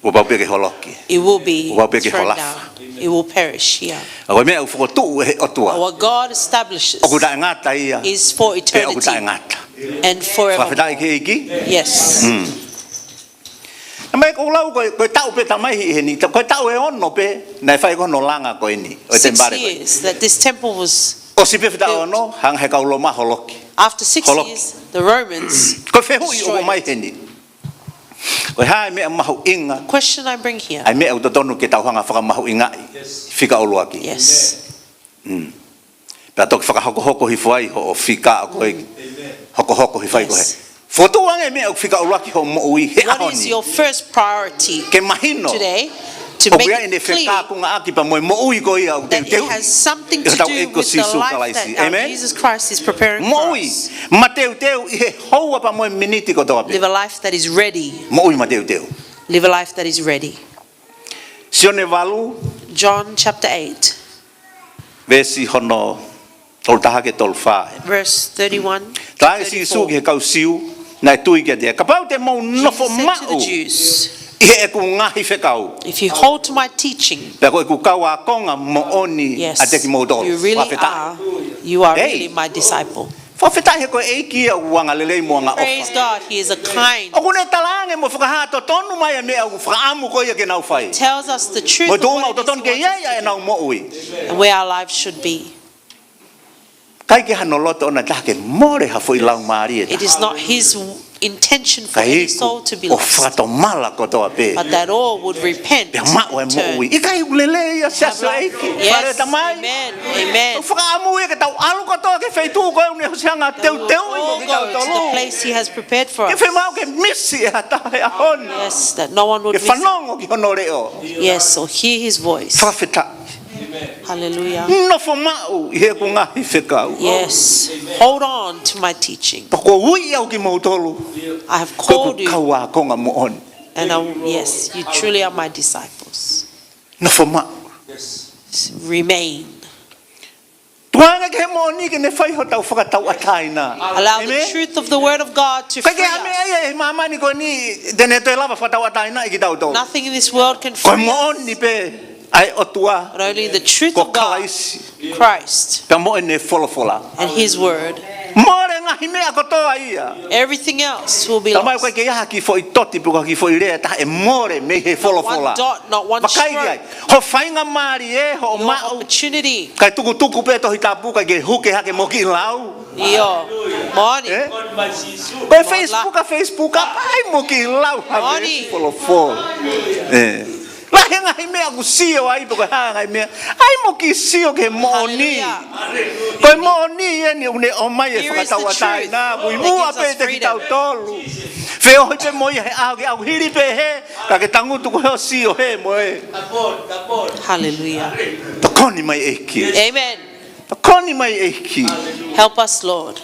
kuo pau pē ke holoki. It will be thrown down. Kuo pau pē ke holofa. It will perish, yeah. Ka ko e meʻa ʻoku fokotuʻu ʻe he ʻOtua, what God establishes, ʻoku taʻengata ia, is for eternity, ʻoku taʻengata. And forevermore. Fakafetaʻi ki he ʻEiki. Yes. Mm. Naʻe ʻikai ke u lau ko e, ko e taʻu pē talamai ʻe heni, ko e taʻu ʻe ono pē naʻe fai ko hono langa ko eni ʻo e temipale ko eni. Six years that this temple was built. ʻOsi pē he taʻu ʻe ono, hanga ʻe he kau Loma ʻo holoki. After six years, the Romans destroyed it. Holoki. Ko e fehuʻi ʻoku ʻomai heni, ko e hā e meʻa mahuʻinga? Question I bring here. ʻA e meʻa ʻoku totonu ke tau hanga ʻo fakamahuʻingaʻi, yes, fika ʻuluaki. Yes. Mm. Pea toki fakahokohoko hifo ai hoʻo fika ʻoku ʻi ai. Mm. Hokohoko hifo ai ko e, yes, fokotuʻu ange e meʻa ʻoku fika ʻuluaki hoʻo moʻui he ʻaho ni. What is your first priority today? Ke mahino ʻoku ʻi ai ʻene fekauʻaki pea mo e moʻui ko ia ʻoku teuteuʻi ʻe hotau ʻEiki ko Sīsū Kalaisi. To make it clear that it has something to do with the life that our Jesus Christ is preparing for us. Amen. Moʻui mateuteu ʻi he houa pea mo e miniti kotoa pē. Live a life that is ready. Moʻui mateuteu. Live a life that is ready. Sione valu. John chapter eight. Veesi hono tolu taha ki he tolu fā. Verse thirty-one to thirty-four. Talaange ʻe Sīsū ki he kau Siu naʻe tui kiate ia, kapau te mou nofo maʻu, Jesus said to the Jews, ʻi heʻeku ngaahi fekau, if you hold to my teaching, pea ko ʻeku kau ākonga moʻoni ʻiate kimoutolu. Yes, you really are, you are really my disciple. Fakafetaʻi. Fakafetaʻi he ko e ʻEiki ia ʻoku angalelei mo angaʻofa. Praise God, he is a kind. ʻOku ne talaange mo fakahā totonu mai e meʻa ʻoku fakaʻamu ko ia ke nau fai. Tells us the truth of what it is he wants us to do. Mo e tuʻunga ʻoku totonu ke ʻi ai ʻenau moʻui. And where our lives should be. ʻIkai ke hano loto ʻoʻona ʻe taha ke mole ha foʻi laumālie ʻe taha. It is not his intention for any soul to be lost. Ka ʻoku fakatomala kotoa pē. But that all would repent and turn. Pea maʻu e moʻui. ʻIkai ʻoku lelei ia, siasi ʻo e ʻEiki? Have life. Yes. Fale ʻo e Tamai. Amen. Amen. ʻOku fakaʻamu ia ke tau ʻalu kotoa ki he feituʻu ko ē ʻoku ne hanga ʻo teuteuʻi mo kitautolu. That we all go to the place he has prepared for us. ʻIkai fiemaʻu ke misi ʻe ha taha he ʻaho ni. Yes, that no one would miss it. Ke fanongo ki hono leʻo. Yes, or hear his voice. Fakafetaʻi. Hallelujah. Nofo maʻu ʻi heʻeku ngaahi fekau. Yes. Hold on to my teaching. Pea kuo u ui au kimoutolu. I have called you. Ko ʻeku kau ākonga moʻoni. And I, yes, you truly are my disciples. Nofo maʻu. Remain. Tuku ange ki he moʻoni ke ne fai hotau fakatauʻatāina. Amen. Allow the truth of the word of God to free us. ʻIkai ke ʻi ai ha meʻa ia ʻi māmani ko eni te ne toe lava fakatauʻatāinaʻi kitautolu. Nothing in this world can free us. Ko e moʻoni pē ʻa e ʻOtua. But only the truth of God, Christ, ko Kalaisi. Pea mo ʻene folofola. And his word. Mole ngaahi meʻa kotoa ia. Everything else will be lost. Tamai, ʻoku ʻikai ke ʻi ai ha kiʻi foʻi toti pe ko ha kiʻi foʻi lea ʻe taha ʻe mole mei he folofola. Not one dot, not one stroke. Vakai ki ai. Hoʻo faingamālie, hoʻo maʻu. Your opportunity. Kae tukutuku pē Tohi Tapu, kae ke huke hake mo kiʻi lau. ʻIo. Moʻoni. Eh? Ko e Facebook, a Facebook, a ʻai mo kiʻi lau ha veesi folofola. Eh. Lahi e ngaahi meʻa ʻoku sio ai pe ko e hā e ngaahi meʻa. ʻAi mo kiʻi sio ki he moʻoni. Hallelujah. Ko e moʻoni eni ʻoku ne ʻomai e fakatauʻatāina. Here is the truth that gives us freedom. Ko e ʻuhinga pē ʻiate kitautolu. Feohi pē mo ia he ʻaho ki he ʻaho, hili pē hē, ka ke tangutu ko e sio hē mo e. Hallelujah. Tokoni mai ʻEiki. Amen. Tokoni mai ʻEiki. Help us, Lord.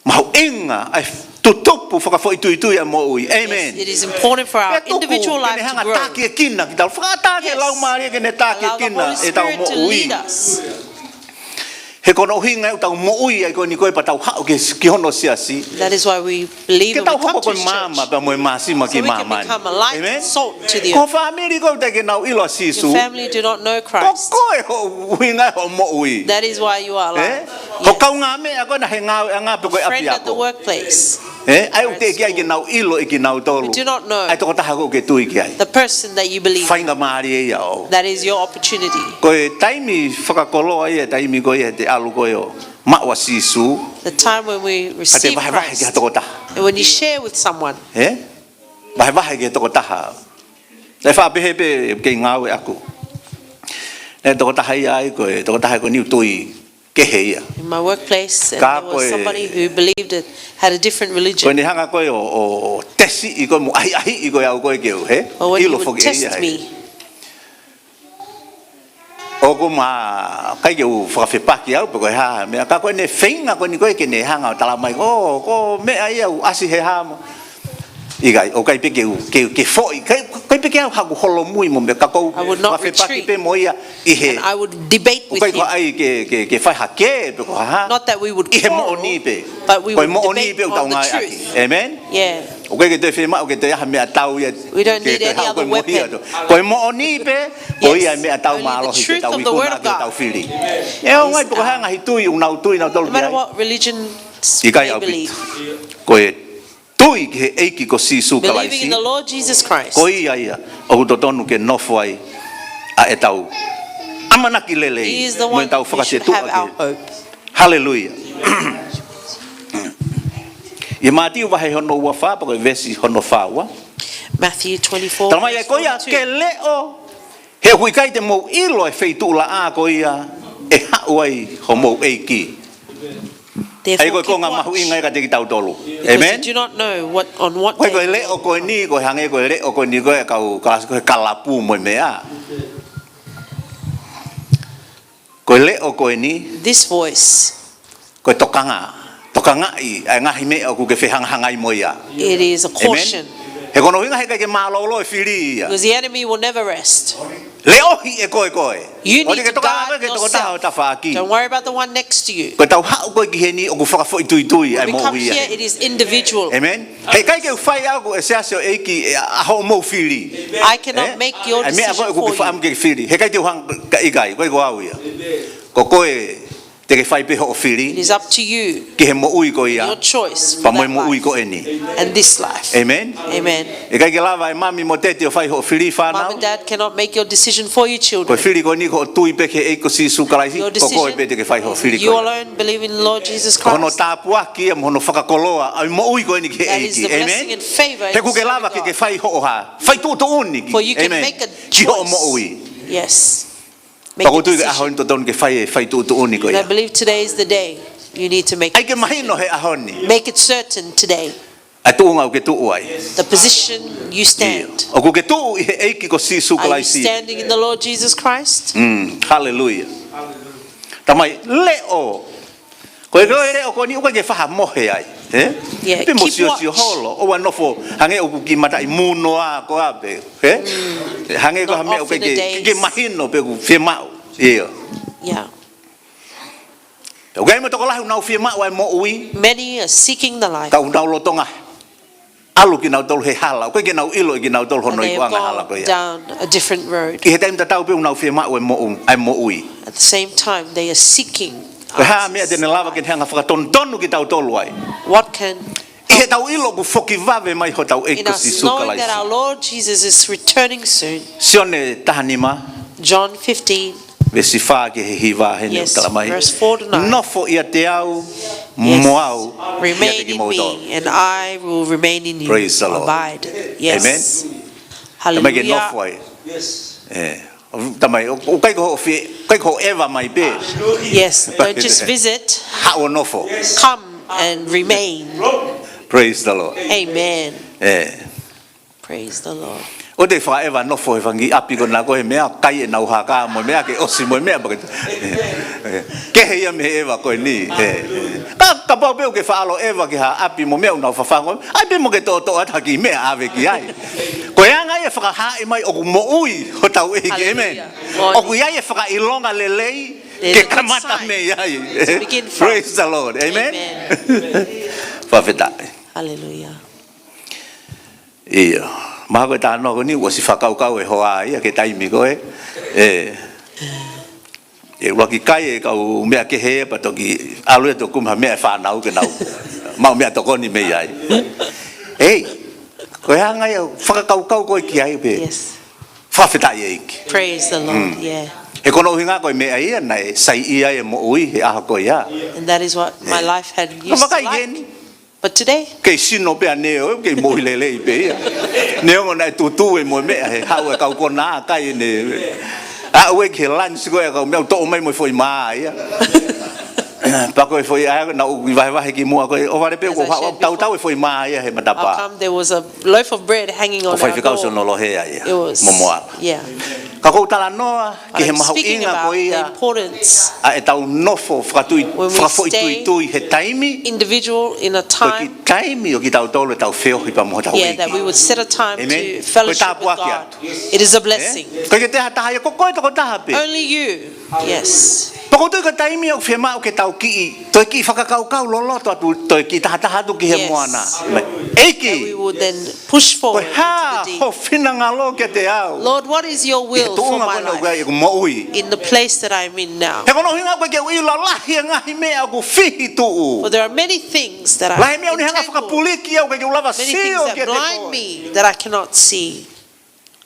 Mahuʻinga ʻa e tutupu fakafoʻituitui ʻa e moʻui. Amen. It is important for our Pea tuku individual ke ne life to hanga grow. Takiekina kitautolu. Fakaʻatā ke Yes. Laumālie ke ne Allow the takiekina Holy ʻetau Spirit to moʻui. Lead us. He ko hono ʻuhinga ʻoku tau moʻui ai ko eni ko e pea tau haʻu ki, ki hono siasi. That is why we believe Ke and tau we come hoko ko to e maama church. Pea mo e māsima So ki we can māmani. Become a light Amen. Salt to the Ko earth. Fāmili ko ē ʻoku teʻeki ke nau ʻilo ʻa Sīsū. Your family do not know Ko Christ. koe hoʻo ʻuhinga hoʻo moʻui. That is why you are Eh? alive. Ko e kaungāmeʻa ko ē naʻe ngāue ʻa ngā pe ko e Friend at the ʻapiako. Workplace. Eh? ʻA ia ʻoku teʻeki ai ke nau ʻilo ʻe kinautolu. We do not know. ʻA e tokotaha ko ē ʻoku ke tui ki ai. The person that you believe. Faingamālie ia ʻo. That is your opportunity. Ko e taimi fakakoloa ia, taimi ko ia te ʻalu ko ē ʻo maʻu ʻa Sīsū. The time when we Ka te receive vahevahe ki ha Christ. Tokotaha. And when you share with someone. Eh? Vahevahe ki ha Tokotaha. ʻE faʻa pehē pē kei ngāue ʻaku. ʻE tokotaha ia ai ko e, tokotaha ko eni ʻoku tui kehe ia. In my workplace, and Ka there was ko e- somebody who believed it had a different Ko religion. ʻene hanga ko ē ʻo, ʻo, ʻo tesiʻi ko ē mo ʻahiʻahiʻi ko ē au ko ē ke u, hē? But when he ʻIlo would foki ʻe ia test hē. Me, ʻOku ma, ʻikai ke u fakafepaki au pe ko e hā ha meʻa. Ka ko ʻene feinga ko eni ko ē ke ne hanga ʻo tala mai, ʻō, ko e meʻa ia ʻoku ʻasi he hā mo. ʻIkai, ʻoku ʻikai pē ke u, ke, ke foʻi, ʻikai, ʻikai pē ke u haʻaku holomui mo meʻa ka ʻoku ou I would not fakafepaki retreat. Pē mo ia ʻi he. And I would debate ʻOku with ʻikai ko him. ai ke, ke, ke fai hake pe ko e hā. Not that we would ʻI he quarrel, moʻoni pē. But we Ko e would moʻoni debate pē ʻoku tau on the ngāueʻaki. Truth. Amen? Yeah. ʻOku ʻikai ke toe fiemaʻu ke toe ʻi ai ha meʻatau ia. We don't Ke need toe any haʻu other ko e moʻui weapon. atu. Ko e moʻoni pē, ko Yes, ia e meʻatau only the mālohi ke truth tau of the word ikuna of ke tau God. Fili. ʻE ʻaonga ai pe ko e hā ngaahi tui ʻoku nau tui nautolu No ki matter ai. What religions ʻIkai they ʻaupito. Believe. Ko e tui ki he ʻEiki ko Sīsū Believing in Kalaisi. The Lord Jesus Christ. Ko ia ia, ʻoku totonu ke nofo ai ʻa ʻetau ʻamanaki lelei. He is the one who should have our hope. Haleluia. ʻI Mātiu vahe hono ua fā, pe ko e veesi hono fā ua. Matthew twenty-four. Tala mai ʻe ko ia ke leʻo, he ʻoku ʻikai te mou ʻilo e feituʻulaʻā ko ia ʻe haʻu ai homou ʻEiki. ʻA ia ko e konga mahuʻinga ia kiate kitautolu. Amen. Do not know what on what Ko e leʻo ko eni, ko e hangē ko e leʻo ko eni ko e kau kalasi ko e kalapu mo e meʻa. Ko e leʻo ko eni. This voice. Ko e tokanga. Tokangaʻi ʻa e ngaahi meʻa ʻoku ke fehangahangai mo ia. It is a caution. He ko hono ʻuhinga he ʻikai ke mālōlō e fili ia. Because the enemy will never rest. Leʻohi ʻe koe koe. You need to guard yourself. ʻOua te ke tokanga koe ki he tokotaha ʻo tafaʻaki. Don't worry about the one next to you. Ko e tau haʻu ko ē ki heni ʻoku fakafoʻituitui ʻa e moʻui ia. When we come here, it is individual. Amen. He ʻikai ke u fai au ko e siasi ʻo e ʻEiki ʻa hoʻomou fili. I cannot make your decision for you. ʻA e meʻa ko ē ʻoku ke faʻamu ke fili. He ʻikai te u hanga, ka ʻikai, ko e ko au ia. Ko koe te ke fai pē hoʻo fili. It is up to you. Ki he moʻui ko ia. Your choice for that life. Pea mo e moʻui ko eni. And this life. Amen. Amen. ʻIkai ke lava ʻe mami mo teti ʻo fai hoʻo fili fānau. Mom and dad cannot make your decision for your children. Ko e fili ko eni ko hoʻo tui pē ki he ʻEiki ko Sīsū Kalaisi, ko koe pē te ke fai hoʻo fili ko ia. Your decision, you alone believe in Lord Jesus Christ. Ko hono tāpuaki ia mo hono fakakoloa ʻa e moʻui ko eni ki he ʻEiki. Amen. That is the blessing and favor. He ʻoku ke lava ke ke fai hoʻo hā. Fai tuʻutuʻuni. For you can make a choice. Amen. Ki hoʻo moʻui. Yes. Make a decision. Pea ʻoku ou tui ko e ʻaho ni totonu ke fai e fai tuʻutuʻuni ko ia. And I believe today is the day you need to make a decision. ʻAi ke mahino he ʻaho ni. Make it certain today. ʻA e tuʻunga ʻoku ke tuʻu ai. The position you stand. ʻIo. ʻOku ke tuʻu ʻi he ʻEiki ko Sīsū Kalaisi. Are you standing in the Lord Jesus Christ? Mm, haleluia. Tala mai, leʻo. Ko e, ko e leʻo ko eni ʻoku ʻikai ke faʻa mohe ai. Ē? Yeah, keep watch. Pea mo siosio holo, ʻoua nofo, hangē ʻoku ke mataʻi muno ā ko ā pē. Ē? Mm. Hangē ko ha meʻa ʻoku ʻikai ke, ke mahino pe ʻoku fiemaʻu. ʻIo. Yeah. ʻOku ʻi ai mo e tokolahi ʻoku nau fiemaʻu ʻa e moʻui. Many are seeking the life. Ka ʻoku nau lolotonga ʻalu kinautolu he hala. ʻOku ʻikai ke nau ʻilo ʻe kinautolu hono ikuʻanga hala ko ia. And they have gone down a different road. ʻI he taimi tatau pē ʻoku nau fiemaʻu ʻa e moʻu-, ʻa e moʻui. At the same time, they are seeking answers. Ko e hā e meʻa te ne lava ke ne hanga fakatonutonu kitautolu ai. What can ʻI heʻetau ʻilo ʻoku foki vave mai hotau ʻEiki ko Sīsū Kalaisi. In us knowing that our Lord Jesus is returning soon. Sione taha nima. John fifteen. Veesi fā ki he hiva heni ʻoku tala mai. Yes, verse four to nine. Nofo ʻiate au, mo au ʻiate kimoutolu. Yes. Remain in me, and I will remain in you. Praise the Lord. Abide. Yes. Amen. Hallelujah. Tala mai ke nofo ai. Yes. Ē. Tamai, ʻoku ʻikai ko hoʻo fie, ʻikai ko hoʻo ʻeva mai pē. Yes, don't just visit. Haʻu ʻo nofo. Come and remain. Praise the Lord. Amen. ʻE. Praise the Lord. ʻOua te fakaʻeva nofo he fanga kiʻi ʻapi ko ena ko e meʻa, kai ʻenau haka mo e meʻa ke ʻosi mo e meʻa pea ke. Kehe ia mei he ʻeva ko eni. ʻE. Ka, kapau pē ʻoku ke faʻa ʻalu ʻo ʻeva ki ha ʻapi mo e meʻa ʻoku nau fafangu. ʻAi pē mo ke toʻotoʻo atu ha kiʻi meʻa ʻave ki ai. Ko e anga ia ʻe fakahaaʻi mai ʻoku moʻui hotau ʻEiki. Amen. Hallelujah. Glory. ʻOku ʻi ai e fakaʻilonga lelei There's ke a good kamata sign mei ai. to begin from. Praise the Lord. Amen. Amen. Fakafetaʻi. Hallelujah. ʻIo. Mahalo ko e talanoa ko eni, ʻosi fakakaukau e hoa ia ki he taimi ko ē. ʻE. ʻE ʻuluaki kai e kau meʻa kehe pea toki ʻalu ia ʻo kumi ha meʻa e fānau ke nau maʻu meʻatokoni mei ai. ʻEi, ko e anga ia ʻoku fakakaukau koe ki ai pē. Yes. Fakafetaʻi ʻEiki. Praise the Lord. Yeah. He ko hono ʻuhinga ko e meʻa ia naʻe saiʻia ai e moʻui he ʻaho ko ia. And that is what my life had Ka used to vakai like. eni. But today, Kei sino pē ʻa Neo, kei moʻui lelei pē ia. Neongo naʻe tūtū e moʻui meʻa he haʻu e kau konā kai ʻene. Aʻu ē ki he lunch ko ē kau meʻa ʻoku toʻo mai mo e foʻi mā ia. Pea ko e foʻi ʻā naʻá ku vahevahe ki muʻa ko ē, ʻo vale pē ʻoku ou haʻu ʻo tautau e foʻi mā ia he matapā. How come there was a loaf of bread hanging on Ko e our faifekau door? Sonolohe ia. It was, Momoa. Yeah. Ka ʻoku ou talanoa ki he I'm speaking mahuʻinga about ko the ia importance ʻa ʻetau nofo fakatui, When we fakafoʻituitui he taimi, individual in a ko e time kiʻi taimi ʻo kitautolu ʻetau feohi pea mo hotau yeah, that ʻEiki. We would set a time Amen. To fellowship Ko e tāpuaki with God. Atu. It is a blessing. ʻE? Ko e ke te hataha ia, ko koe tokotaha pē. Only you. Yes. Pea ʻoku ou tui ko e taimi ʻoku fiemaʻu ke tau kiʻi, toe kiʻi fakakaukau loloto atu, toe kiʻi tahataha atu ki he Yes. Moana. ʻEiki. That we would then push Ko forward e hā into the deep. Ho finangalo kiate au. Lord, what is your will for my life? Ko e tuʻunga ko ē ʻoku moʻui. In the place that I'm in now? He ko hono ʻuhinga ko e ke uila lahi e ngaahi meʻa ʻoku fihi tuʻu. For there are many things that Lahi are meʻa ʻoku ne hanga entangled, fakapulikiʻi au ke ke lava many things sio that kiate blind koe. Me that I cannot see.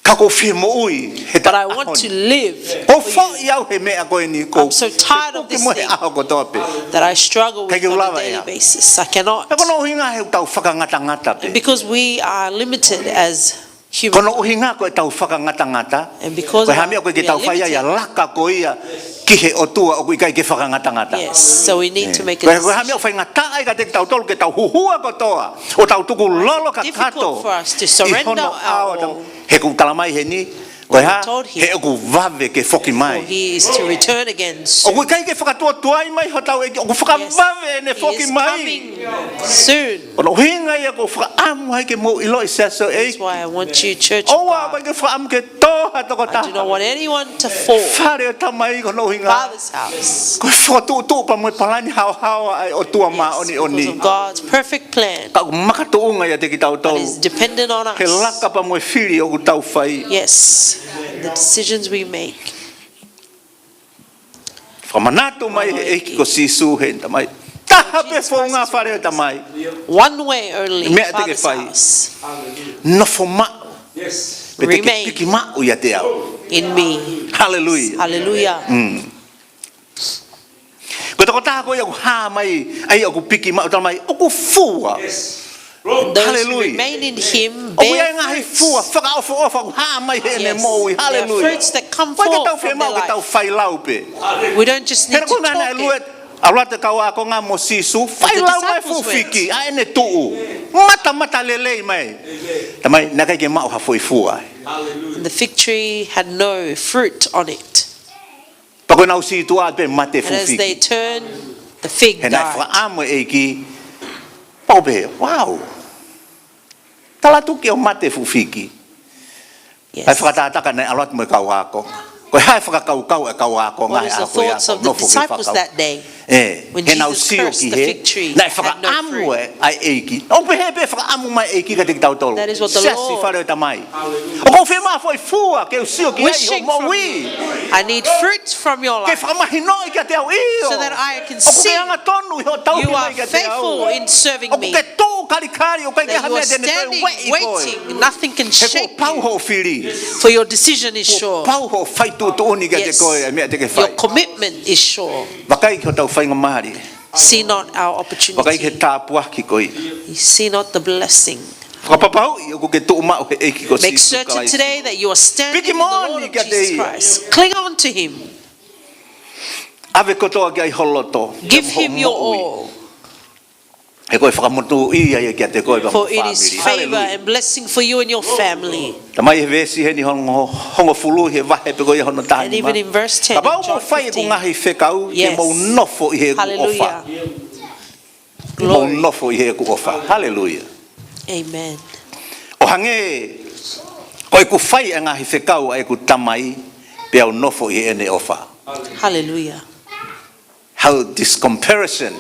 Ka ʻoku ou fie moʻui he But I want to taʻahoni. Live ʻOku ou for you. Foʻi au he meʻa ko eni ko I'm so tired of this Mo he thing. ʻAho kotoa pē. That I struggle with Kae ke on lava a daily ʻea. Basis. I cannot. He ko hono ʻuhinga he ʻoku tau fakangatangata pē. Because we are limited as Ko hono ʻuhinga ko ʻetau fakangatangata. And because Ko e hā e meʻa ʻoku ʻikai ke tau fai ai ʻa e laka ko ia ki he ʻOtua ʻoku ʻikai ke fakangatangata. Yes, so we need to make a Ko e hā e meʻa ʻoku faingataʻa ai kiate kitautolu ke tau huhua kotoa, ʻo tau tukulolo kakato ʻi hono ʻao. He ʻoku talamai heni, ko e hā, he ʻoku vave ke foki mai. He is to return again soon. ʻOku ʻikai ke fakatuotuai mai hotau ʻEiki, ʻoku fakavave ʻene foki mai. Soon. Ko hono ʻuhinga ia ʻoku ou fakaʻamu ai ke mou ʻiloʻi siasi ʻEiki. That's why I want you, church. ʻOua ʻoku ʻikai ke fakaʻamu ke tō ha tokotaha. I do not want anyone to fall. Fale ʻo e Tamai ko hono ʻuhinga. Father's house. Ko e fokotuʻutuʻu pea mo e palani haohaoa ʻa e ʻOtua māʻoniʻoni. Because of God's perfect plan. Ka ʻoku makatuʻunga ia kiate kitautolu. That is dependent on us. He laka pea mo e fili ʻoku tau fai. Yes. The decisions we make. Fakamanatu mai he ʻEiki ko Sīsū he Tamai. Taha pē founga Fale ʻo e Tamai. One way only. Meʻa te ke fai. Nofo maʻu. Pea te ke piki maʻu ʻiate au. In me. Haleluia. Haleluia. Ko e tokotaha ko ia ʻoku hā mai, ʻa ia ʻoku piki maʻu, talamai ʻoku fua. Haleluia. ʻOku ʻi ai e ngaahi fua fakaʻofoʻofa ʻoku hā mai heʻene moʻui. Haleluia. ʻOku ʻikai ke tau fiemaʻu ke tau failau pē. We don't just need to talk it. ʻAlu atu e kau ākonga mo Sīsū, failau mai e fuʻu fiki, ʻa ʻene tuʻu. Matamatalelei mai. Tamai, naʻe ʻikai ke maʻu ha foʻi fua. The fig tree had no fruit on it. Pea ko ʻenau situʻa pē mate e fuʻu fiki. And as they turned, the fig died. He naʻe fakaʻamu e ʻEiki. Pau pē, wow. Tala tuki ʻo mate e fuʻu fiki. Yes. ʻA e fakatātā ka naʻe ʻalu atu mo e kau ākonga. Ko e hā e fakakaukau e kau ākonga he ʻaho ko ia ʻoku nofo ki he fakau. What was the thoughts of the disciples that day? ʻE, he naʻa nau sio ki he, naʻe fakaʻamu e ʻEiki. ʻOku pehē pē fakaʻamu mai e ʻEiki kiate kitautolu. That is what the Lord. Siasi Fale ʻo e Tamai. ʻOku ou fiemaʻu ha foʻi fua ke u sio ki ai ʻi hoʻo moʻui. Wishing for you. I need fruit from your life. Ke fakamahinoʻi kiate au ʻio. So that I can see. ʻOku ke angatonu ʻi hoʻo tauhi mai kiate au. You are faithful in serving me. ʻOku ke tuʻu kalikali, ʻoku ʻikai ke ha meʻa te ne toe ueʻi koe. That you are standing, waiting. Nothing can shake you. He kuo pau hoʻo fili. For your decision is sure. Kuo pau hoʻo fai tuʻutuʻuni kiate koe, yes, ʻa e meʻa te ke fai. Your commitment is sure. Vakai ki hotau faingamālie. See not our opportunity. Vakai ki he tāpuaki ko ia. You see not the blessing. Fakapapauʻi ʻoku ke tuʻu maʻu he ʻEiki ko Make Sīsū certain Kalaisi. Today that you are standing Piki in the moʻoni Lord of kiate Jesus ia. Christ. Cling on to him. ʻAve kotoa ki ai ho loto. Give mo him your moʻui. All. He ko e fakamonūʻia ia kiate koe pea mo For ho it is fāmili. Favor Haleluia. And blessing for you and your family. Tamai he veesi heni hongo, hongofulu he vahe pē ko ia hono taha nima. And even in verse ten Kapau of John fifteen. Kapau mou fai ʻeku ngaahi fekau, Yes. Ke mou nofo ʻi heʻeku ʻofa. Hallelujah. Ke mou Glory. Nofo ʻi heʻeku ʻofa. Haleluia. Amen. ʻO hangē, ko ʻeku fai ʻa e ngaahi fekau ʻa ʻeku Tamai, pea u nofo ʻi heʻene ʻofa. Hallelujah. How this comparison.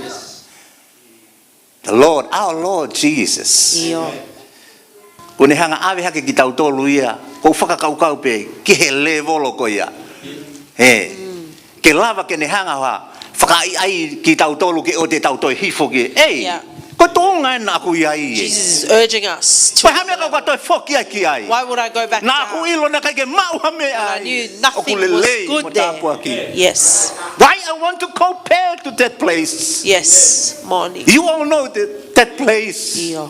The Lord, our Lord Jesus. ʻIo. Kuo ne hanga ʻave hake kitautolu ia, ko e fakakaukau pē, ki he lēvolo ko ia. He. Mm. Ke lava ke ne hanga ha, fakaʻaiʻai kitautolu ke ʻoua te tau toe hifo ki. Ei, Yeah. ko e tuʻunga ena ʻoku ʻi ai ē. Jesus is urging us to Ko e hā e meʻa ka u toe foki ai ki ai. Why would I go back Naʻa ku down? ʻIlo naʻe ʻikai ke maʻu ha meʻa When I ai. knew nothing ʻOku lelei was good mo there. Tāpuaki. Yes. Why I want to compare to that place? Yes, moʻoni. You all know that, that place. ʻIo.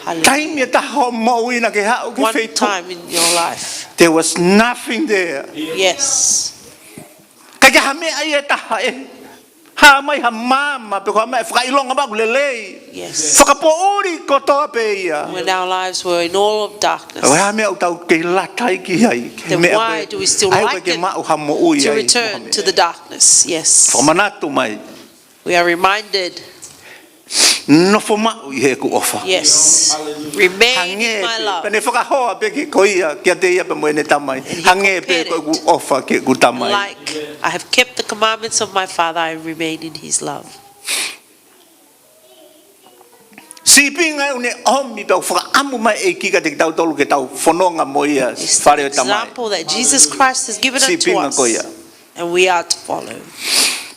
Hallelujah. Taimi ʻe taha hoʻo moʻui naʻa ke haʻu ki he One feituʻu. Time in your life. There was nothing there. Yes. ʻIkai ke ha meʻa ia ʻe taha ʻe hā mai ha maama pe ko ha meʻa ʻe fakaʻilonga maʻu lelei. Yes. Fakapoʻuli kotoa pē ia. When our lives were in all of darkness. ʻOku ʻi ai ha meʻa ʻoku tau kei lata ai ki ai, ki he Then meʻa why ko ē. Do we still ʻAi ʻoku like ʻikai ke it maʻu ha moʻui to ai, return mo ha meʻa. To the darkness? Yes. Fakamanatu mai. We are reminded. Nofo maʻu ʻi heʻeku ʻofa. Yes. Remain Hangē in my pē, love. Pea ne fakahoa pē ki ko ia, kiate ia pea mo ʻene tamai. And he Hangē pē compared ko ʻeku it ʻofa ki heʻeku tamai. Like, I have kept the commandments of my Father, I remain in his love. Sīpinga ʻoku ne ʻomi pea ʻoku fakaʻamu mai ʻEiki kiate kitautolu ke tau fononga mo ia It's fale the ʻo e tamai. Example that Jesus Christ has given unto Sīpinga us, ko ia. And we are to follow.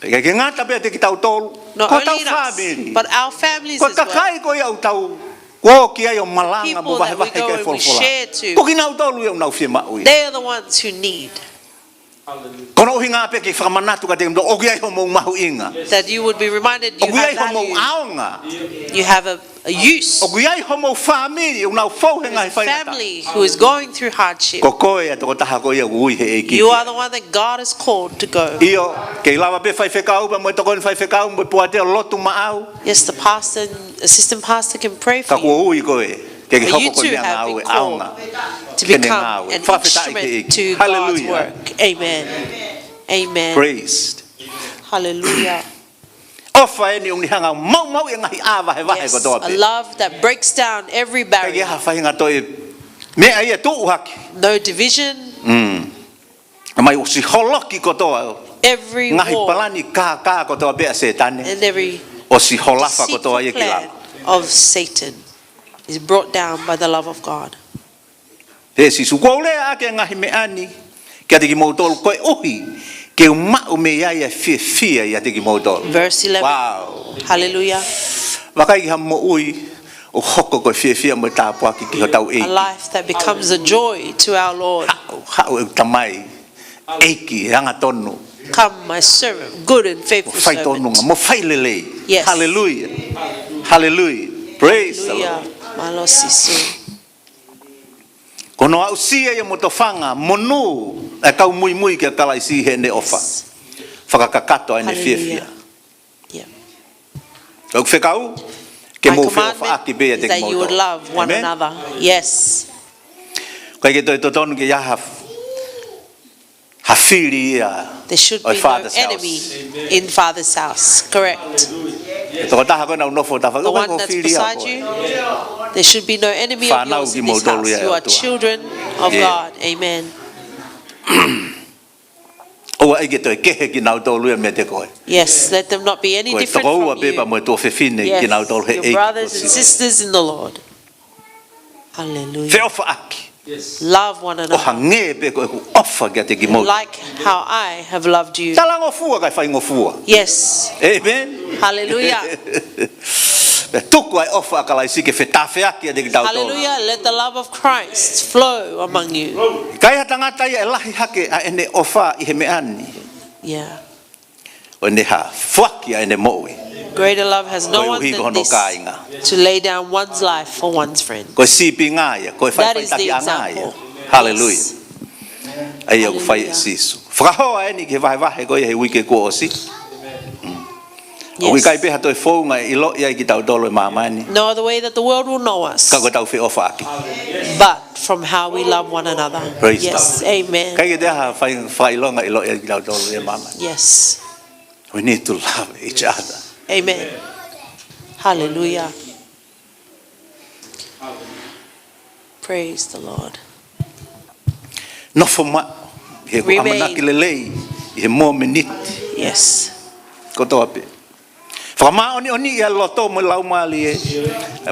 ʻIkai ke ngata pē ʻiate kitautolu. Not Ko hotau only in us, fāmili. But our families Ko e as well. Kakai ko ia ʻoku tau ō ki ai ʻo malanga mo People that we vahevahe go ki ai and we folofola. Share to, Ko kinautolu ia ʻoku nau fiemaʻu ia. They are the ones who need. Ko hono ʻuhinga pē ke fakamanatu kiate kimoutolu, ʻoku ʻi ai homou mahuʻinga. That you would be reminded you ʻOku ʻi ai have homou value. ʻAonga. You have a, a use. ʻOku ʻi ai homou fāmili, ʻoku nau fou he ngaahi faingataʻa. Family who is going through hardship. Ko koe ʻa e tokotaha ko ia ʻoku ui he ʻEiki. You are the one that God has called to go. ʻIo, kei lava pē faifekau, pea mo e tokoni faifekau, mo e poate ʻo lotu maʻau. Yes, the pastor and assistant pastor can pray for you. Ka kuo ui koe, ke ke But you hoko ko e too meʻangāue have been called ʻaonga. To Ke ne become ngāue. An Fakafetaʻi ki he instrument ʻEiki. To God's Hallelujah. Work. Amen. Amen. Praise. Hallelujah. ʻOfa eni ʻoku ne hanga maumauʻi e ngaahi ʻā vahevahe Yes, kotoa a pē. Love that breaks down every Pea ke barrier. Ha faʻahinga toe meʻa ia tuʻu hake. No division. Mm. Mai ʻosi holoki kotoa. Every Ngaahi war. Palani kākā kotoa pē ʻa Sētane. And every ʻOsi holofa kotoa ia ki lalo. Deceitful plan of Satan is brought down by the love of God. He Sīsū, kuo u lea ʻaki e ngaahi meʻa ni kiate kimoutolu koeʻuhi ke u maʻu mei ai e fiefia ʻiate kimoutolu. Verse eleven. Wow. Hallelujah. Vakai ki ha moʻui ʻoku hoko ko e fiefia mo e tāpuaki ki hotau A ʻEiki. Life that becomes a joy to our Lord. Haʻu, haʻu ʻeku tamai, ʻEiki, angatonu. Come, my servant, good and faithful Mo fai servant. Tōnunga, mo fai lelei. Yes. Hallelujah. Hallelujah. Praise the Lord. Hallelujah. Mālō Sīsū. Ko hono aʻusia ia mo tofanga monū e kau muimui kia Kalaisi heʻene ʻofa. Fakakakato ʻa ʻene Hallelujah. Fiefia. Yeah. Ko ʻeku fekau, ke I mou commandment feʻofaʻaki pē ʻiate is that you would kimoutolu. Love one Amen? Another. Yes. ʻIkai ke toe totonu ke ʻi ai ha, ha fili ia There should ʻo e be no Father's enemy house. In Father's house. Correct. Ko e tokotaha ko ena ʻoku nofo tafa, The ko e one ko that's fili ia beside ko ē. You, there should be no enemy of Fānau yours in this kimoutolu house. Ia ʻo e ʻOtua. You are children of Yeah. God. Amen. ʻOua ʻai ke toe kehe kinautolu ia meiate koe. Yes, let them not be any Ko e different tokoua from pē you. Pea mo e tuofefine Yes, kinautolu he your ʻEiki brothers ko and Sīsū. Sisters in the Lord. Hallelujah. Feʻofaʻaki. Yes. Love one another. ʻO hangē pē ko ʻeku ʻofa kiate kimoutolu. Like how I have loved you. Talangofua kae faingofua. Yes. Amen. Hallelujah. Pea tuku ʻa e ʻofa ʻa Kalaisi ke fetafeaki ʻiate kitautolu. Hallelujah. Let the love of Christ flow among you. ʻIkai ha tangata ia ʻe lahi hake ʻa ʻene ʻofa ʻi he meʻa ni. Yeah. ʻO ne hā, foaki ʻa ʻene moʻui. Greater love has no one than this, to lay down one's life for one's friend. Ko e sīpinga ia, ko e faʻifaʻitakiʻanga ia. Hallelujah. ʻA ia ʻoku fai ʻe Sīsū. Fakahoa eni ki he vahevahe ko ia he uike kuo ʻosi. ʻOku ʻikai pē ha toe founga ʻe ʻiloʻi ai kitautolu ʻe māmani. No other way that the world will know us. Ka ko ʻetau feʻofaʻaki. But from how we love one another. Praise God. Yes, amen. ʻIkai ke toe ʻi ai ha fai, fakaʻilonga ʻiloʻi ai kitautolu ʻe māmani. Yes. We need to love each other. Amen. Hallelujah. Praise the Lord. Nofo maʻu, he ʻoku ʻamanaki lelei, ʻi he momeniti. Yes. Kotoa pē. Fakamāʻoniʻoniʻi ʻa e loto mo e laumālie.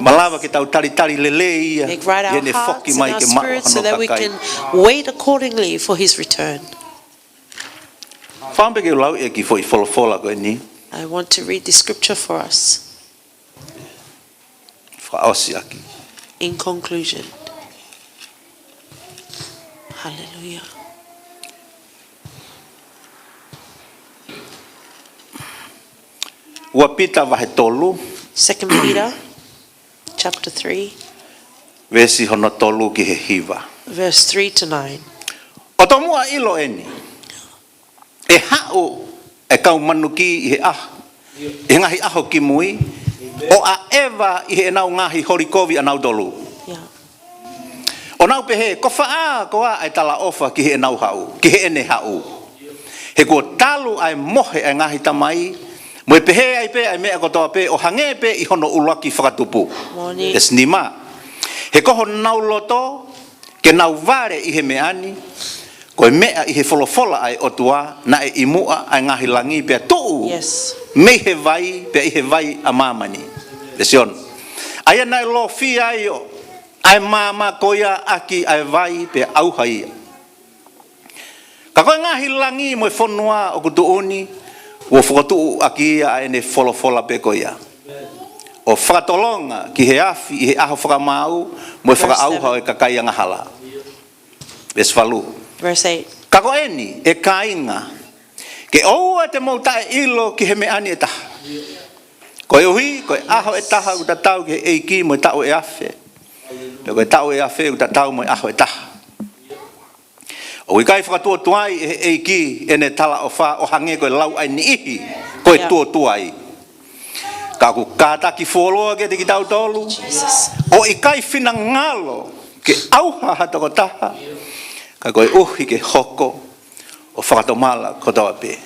Malava ke tau talitali lelei ia. Make right our hearts and our spirits so that we can wait accordingly for his return. Fakaʻamu pē ke u lau e kiʻi foʻi folofola ko eni. I want to read the scripture for us. Fakaʻosi ʻaki. In conclusion. Hallelujah. Ua Pita vahe tolu. Second Peter chapter three. Veesi hono tolu ki he hiva. Verse three to nine. ʻOku tau muʻa ʻilo eni. ʻE haʻu e kau manuki ʻi he ʻaho, ʻi he ngaahi ʻaho kimui, ʻo ʻaʻeva ʻi heʻenau ngaahi holi kovi ʻanautolu. Yeah. ʻO nau pehē, ko fē koā ʻa e talaʻofa ki heʻenau haʻu, ki heʻene haʻu. He kuo talu ʻa e mohe ʻa e ngaahi tamai, mo e pehē ai pē ʻa e meʻa kotoa pē, ʻo hangē pē ʻi hono ʻuluaki fakatupu. Moʻoni. Veesi nima. He ko honau loto, ke nau vale ʻi he meʻa ni, ko e meʻa ʻi he folofola ʻa e ʻOtua, naʻe ʻi muʻa ʻa e ngaahi langi pea tuʻu, yes, mei he vai, pea ʻi he vai ʻa māmani. Veesi ono. ʻA ia naʻe lofia ai ʻa e maama ko ia ʻaki ʻa e vai pea ʻauha ia. Ka ko e ngaahi langi mo e fonua ʻoku tuʻu ni, kuo fokotuʻu ʻaki ia ʻa ʻene folofola pē ko ia. ʻO fakatolonga ki he afi ʻi he ʻaho fakamaau, mo e fakaʻauha ʻo e kakai angahala. Veesi valu. Verse eight. Ka ko eni, ʻe kāinga, ke ʻoua te mou taʻeʻilo ki he meʻa ni ʻe taha. Koeʻuhi, ko e ʻaho ʻe taha ʻoku tatau ki he ʻEiki mo e taʻu ʻe afe. Pea ko e taʻu ʻe afe ʻoku tatau mo e ʻaho ʻe taha. ʻOku ʻikai fakatuotuai ʻe he ʻEiki ʻene talaʻofa ʻo hangē ko e lau ʻa e niʻihi, ko e tuotuai. Ka ʻoku kātaki fuoloa kiate kitautolu, ʻo ʻikai finangalo ke ʻauha ha tokotaha, ka koeʻuhi ke hoko ʻo fakatomala kotoa pē.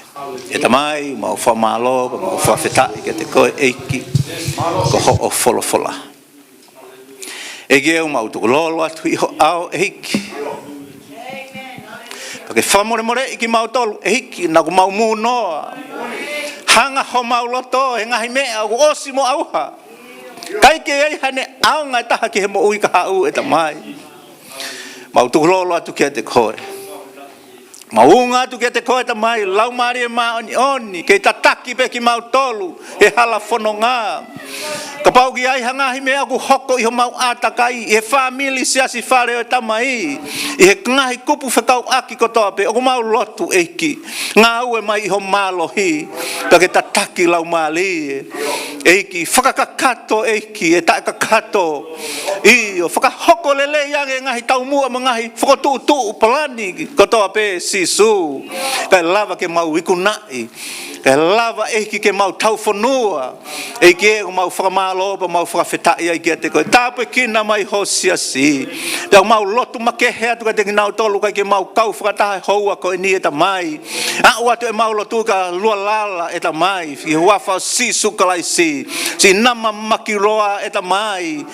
ʻE Tamai, mau fakamālō, mau fakafetaʻi kiate koe ʻEiki, ko hoʻo folofola. ʻEiki ē, ʻoku mau tukulolo atu ʻi ho ʻao ʻEiki. Pea ke fakamolemoleʻi kimautolu ʻEiki, naʻa ʻoku mau mūnoa. Hanga homau loto he ngaahi meʻa ʻoku ʻosi mo ʻauha. ʻIkai ke ʻi ai haʻane ʻaonga ʻe taha ki he moʻui ka haʻu ʻe Tamai. Mau tukulolo atu kiate koe. Mau unga atu kiate koe Tamai, Laumālie Māʻoniʻoni, kei tataki pē kimautolu, he hala fononga. Kapau ʻoku ʻi ai ha ngaahi meʻa ʻoku hoko ʻi homau ʻātakai, ʻi he fāmili, siasi, fale ʻo e Tamai, ʻi he ngaahi kupu fekauʻaki kotoa pē, ʻoku mau lotu ʻEiki. Ngāue mai ʻi ho mālohi, pea ke tataki Laumālie. ʻEiki, fakakakato ʻEiki, ʻe taʻekakato. ʻIo, fakahoko lelei ange ngaahi taumuʻa mo e ngaahi fokotuʻutuʻu palani kotoa pē Sīsū. Kae lava ke mau ikunaʻi. Kae lava ʻEiki ke mau taufonua. ʻEiki ē, ʻoku mau fakamālō pea mau fakafetaʻi ai kiate koe. Tāpuekina mai ho siasi. Pea mau lotu makehe atu kiate kinautolu ʻikai ke mau kau fakataha he houa ko eni ʻe Tamai. Aʻu atu ʻemau lotu ka lua lala ʻe Tamai. ʻI he huafa ʻo Sīsū Kalaisi. Siʻi nama makiloa ʻe Tamai.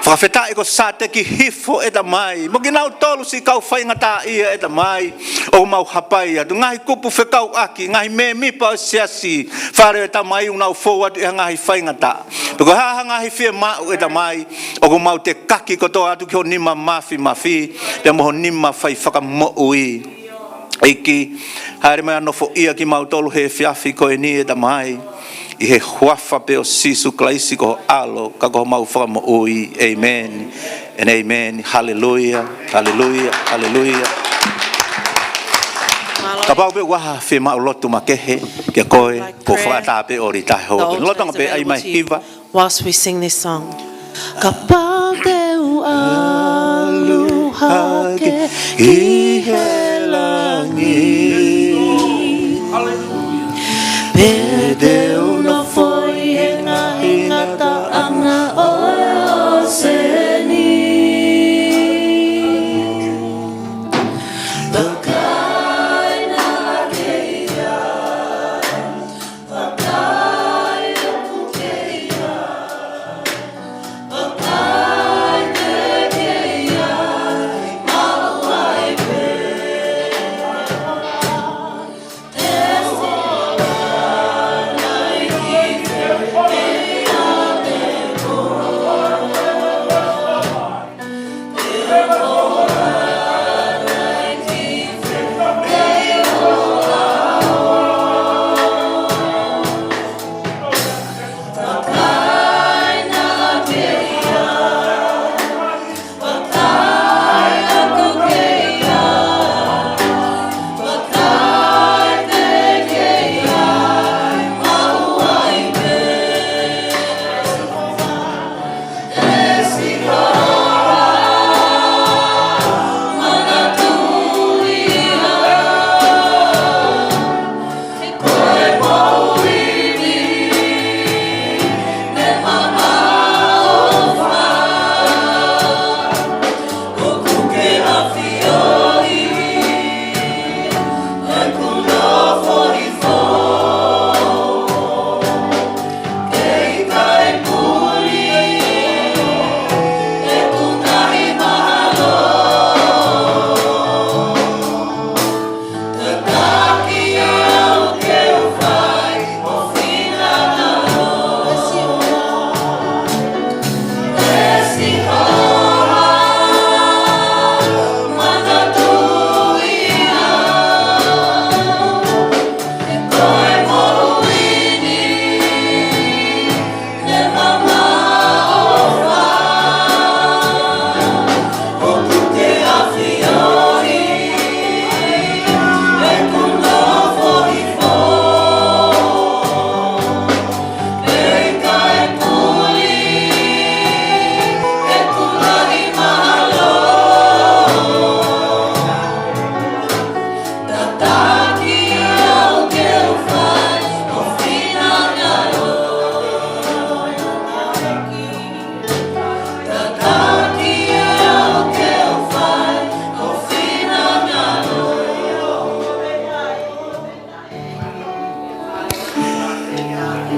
Fakafetaʻi ko Sateki Hifo ʻe Tamai. Mo kinautolu siʻi kau faingataʻaʻia ʻe Tamai. ʻOku mau hapai atu. Ngaahi kupu fekauʻaki, ngaahi mēmipa ʻo e siasi. Fale ʻo e Tamai ʻoku nau fou atu ʻi ha ngaahi faingataʻa. Pe ko e hā ha ngaahi fiemaʻu ʻe Tamai. ʻOku mau tekaki kotoa atu ki ho nima mafimafi. Pea mo ho nima fai fakamoʻui. ʻEiki, haere mai ʻo nofoʻia kimautolu he efiafi ko eni ʻe Tamai, ʻi he huafa pē ʻo Sīsū Kalaisi ko ho ʻAlo, ka ko homau Fakamoʻui. ʻĒmeni. And ʻēmeni. Haleluia, haleluia, haleluia. Kapau pē ʻoku ʻi ai ha fiemaʻu lotu makehe kiate koe, ko e fakaʻatā pē ʻo e taʻu hoko. Lolotonga pē ʻai mai hiva. Whilst we sing this song. Kapau te u ʻalu hake ki he langi. Pea te u nofo ʻi he ngaahi ngataʻanga ʻo e ʻōseni.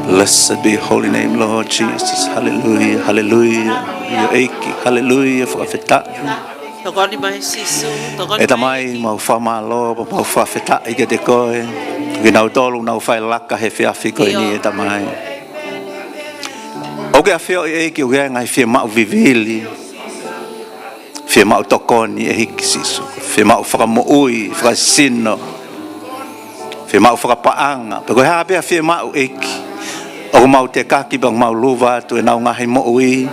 Blessed be your holy name, Lord Jesus. Hallelujah, hallelujah. ʻIo ʻEiki, hallelujah, fakafetaʻi. Tokoni mai Sīsū, tokoni mai. ʻE Tamai, mau fakamālō, mau fakafetaʻi kiate koe. Kinautolu ʻoku nau fai laka he efiafi ko eni, ʻe Tamai. ʻOku ke ʻafioʻi ʻEiki, ʻoku ʻi ai e ngaahi fiemaʻu vivili. Fiemaʻu tokoni ʻEiki Sīsū. Fiemaʻu fakamoʻui, fakasino. Fiemaʻu fakapaʻanga. Pe ko e hā pē ha fiemaʻu ʻEiki. ʻOku mau tekaki pea mau luva atu ʻenau ngaahi moʻui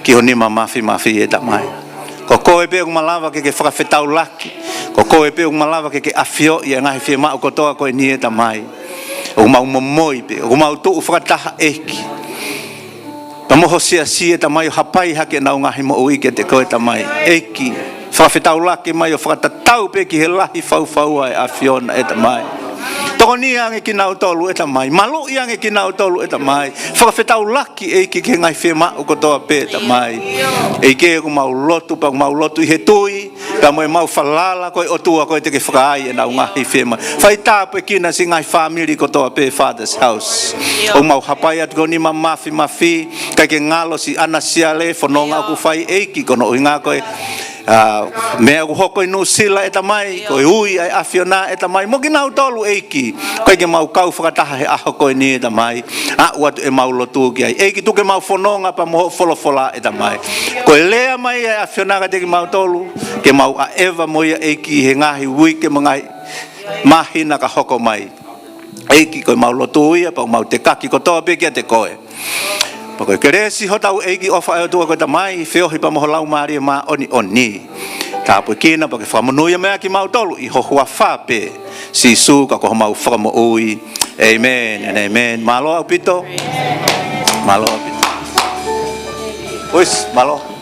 ki ho nima mafimafi ʻe Tamai. Ko koe pē ʻoku malava ke ke fakafetaulaki. Ko koe pē ʻoku malava ke ke ʻafioʻi e ngaahi fiemaʻu kotoa ko eni ʻe Tamai. ʻOku mau momoi pē, ʻoku mau tuʻu fakataha ʻEiki. Pea mo ho siasi ʻe Tamai ʻo hapai hake ʻenau ngaahi moʻui kiate koe Tamai. ʻEiki, fakafetaulaki mai ʻo fakatatau pē ki he lahi faufaua ʻa e ʻAfiona ʻe Tamai. Tokoni ange kinautolu ʻe Tamai. Maluʻi ange kinautolu ʻe Tamai. Fakafetaulaki ʻEiki ki he ngaahi fiemaʻu kotoa pē ʻe Tamai. ʻEiki ʻoku mau lotu, pea ʻoku mau lotu ʻi he tui. Pea mo ʻemau falala ko e ʻOtua ko e te ke fakaai ʻenau ngaahi fiemaʻu. Fai tāpuekina siʻi ngaahi fāmili kotoa pē Father's House. ʻOku mau hapai atu ki ho nima mafimafi, ʻikai ke ngalo siʻana siale, fononga ʻoku fai ʻEiki ko hono ʻuhinga ko e, ʻa, meʻa ʻoku hoko ʻi Nuʻusila ʻe Tamai, ko e ui ʻa e ʻAfiona ʻe Tamai, mo kinautolu ʻEiki, ʻikai ke mau kau fakataha he ʻaho ko eni ʻe Tamai, aʻu atu ʻemau lotu ki ai. ʻEiki tuku ke mau fononga pea mo hoʻo folofola ʻe Tamai. Ko e lea mai ʻa e ʻAfiona kiate kimautolu, ke mau ʻaʻeva mo ia ʻEiki he ngaahi uike mo e ngaahi māhina ka hoko mai. ʻEiki ko ʻemau lotu ia, pea ʻoku mau tekaki kotoa pē kiate koe. Pea ko e kelesi hotau ʻEiki ʻofa ʻa e ʻOtua ko e Tamai, feohi pea mo ho Laumālie Māʻoniʻoni. tāpuekina pea ke fakamonūʻia mai kimautolu ʻi ho huafa pē, Sīsū ko homau Fakamoʻui. ʻĒmeni and ʻēmeni. Mālō ʻaupito. Mālō ʻaupito. Uis, mālō.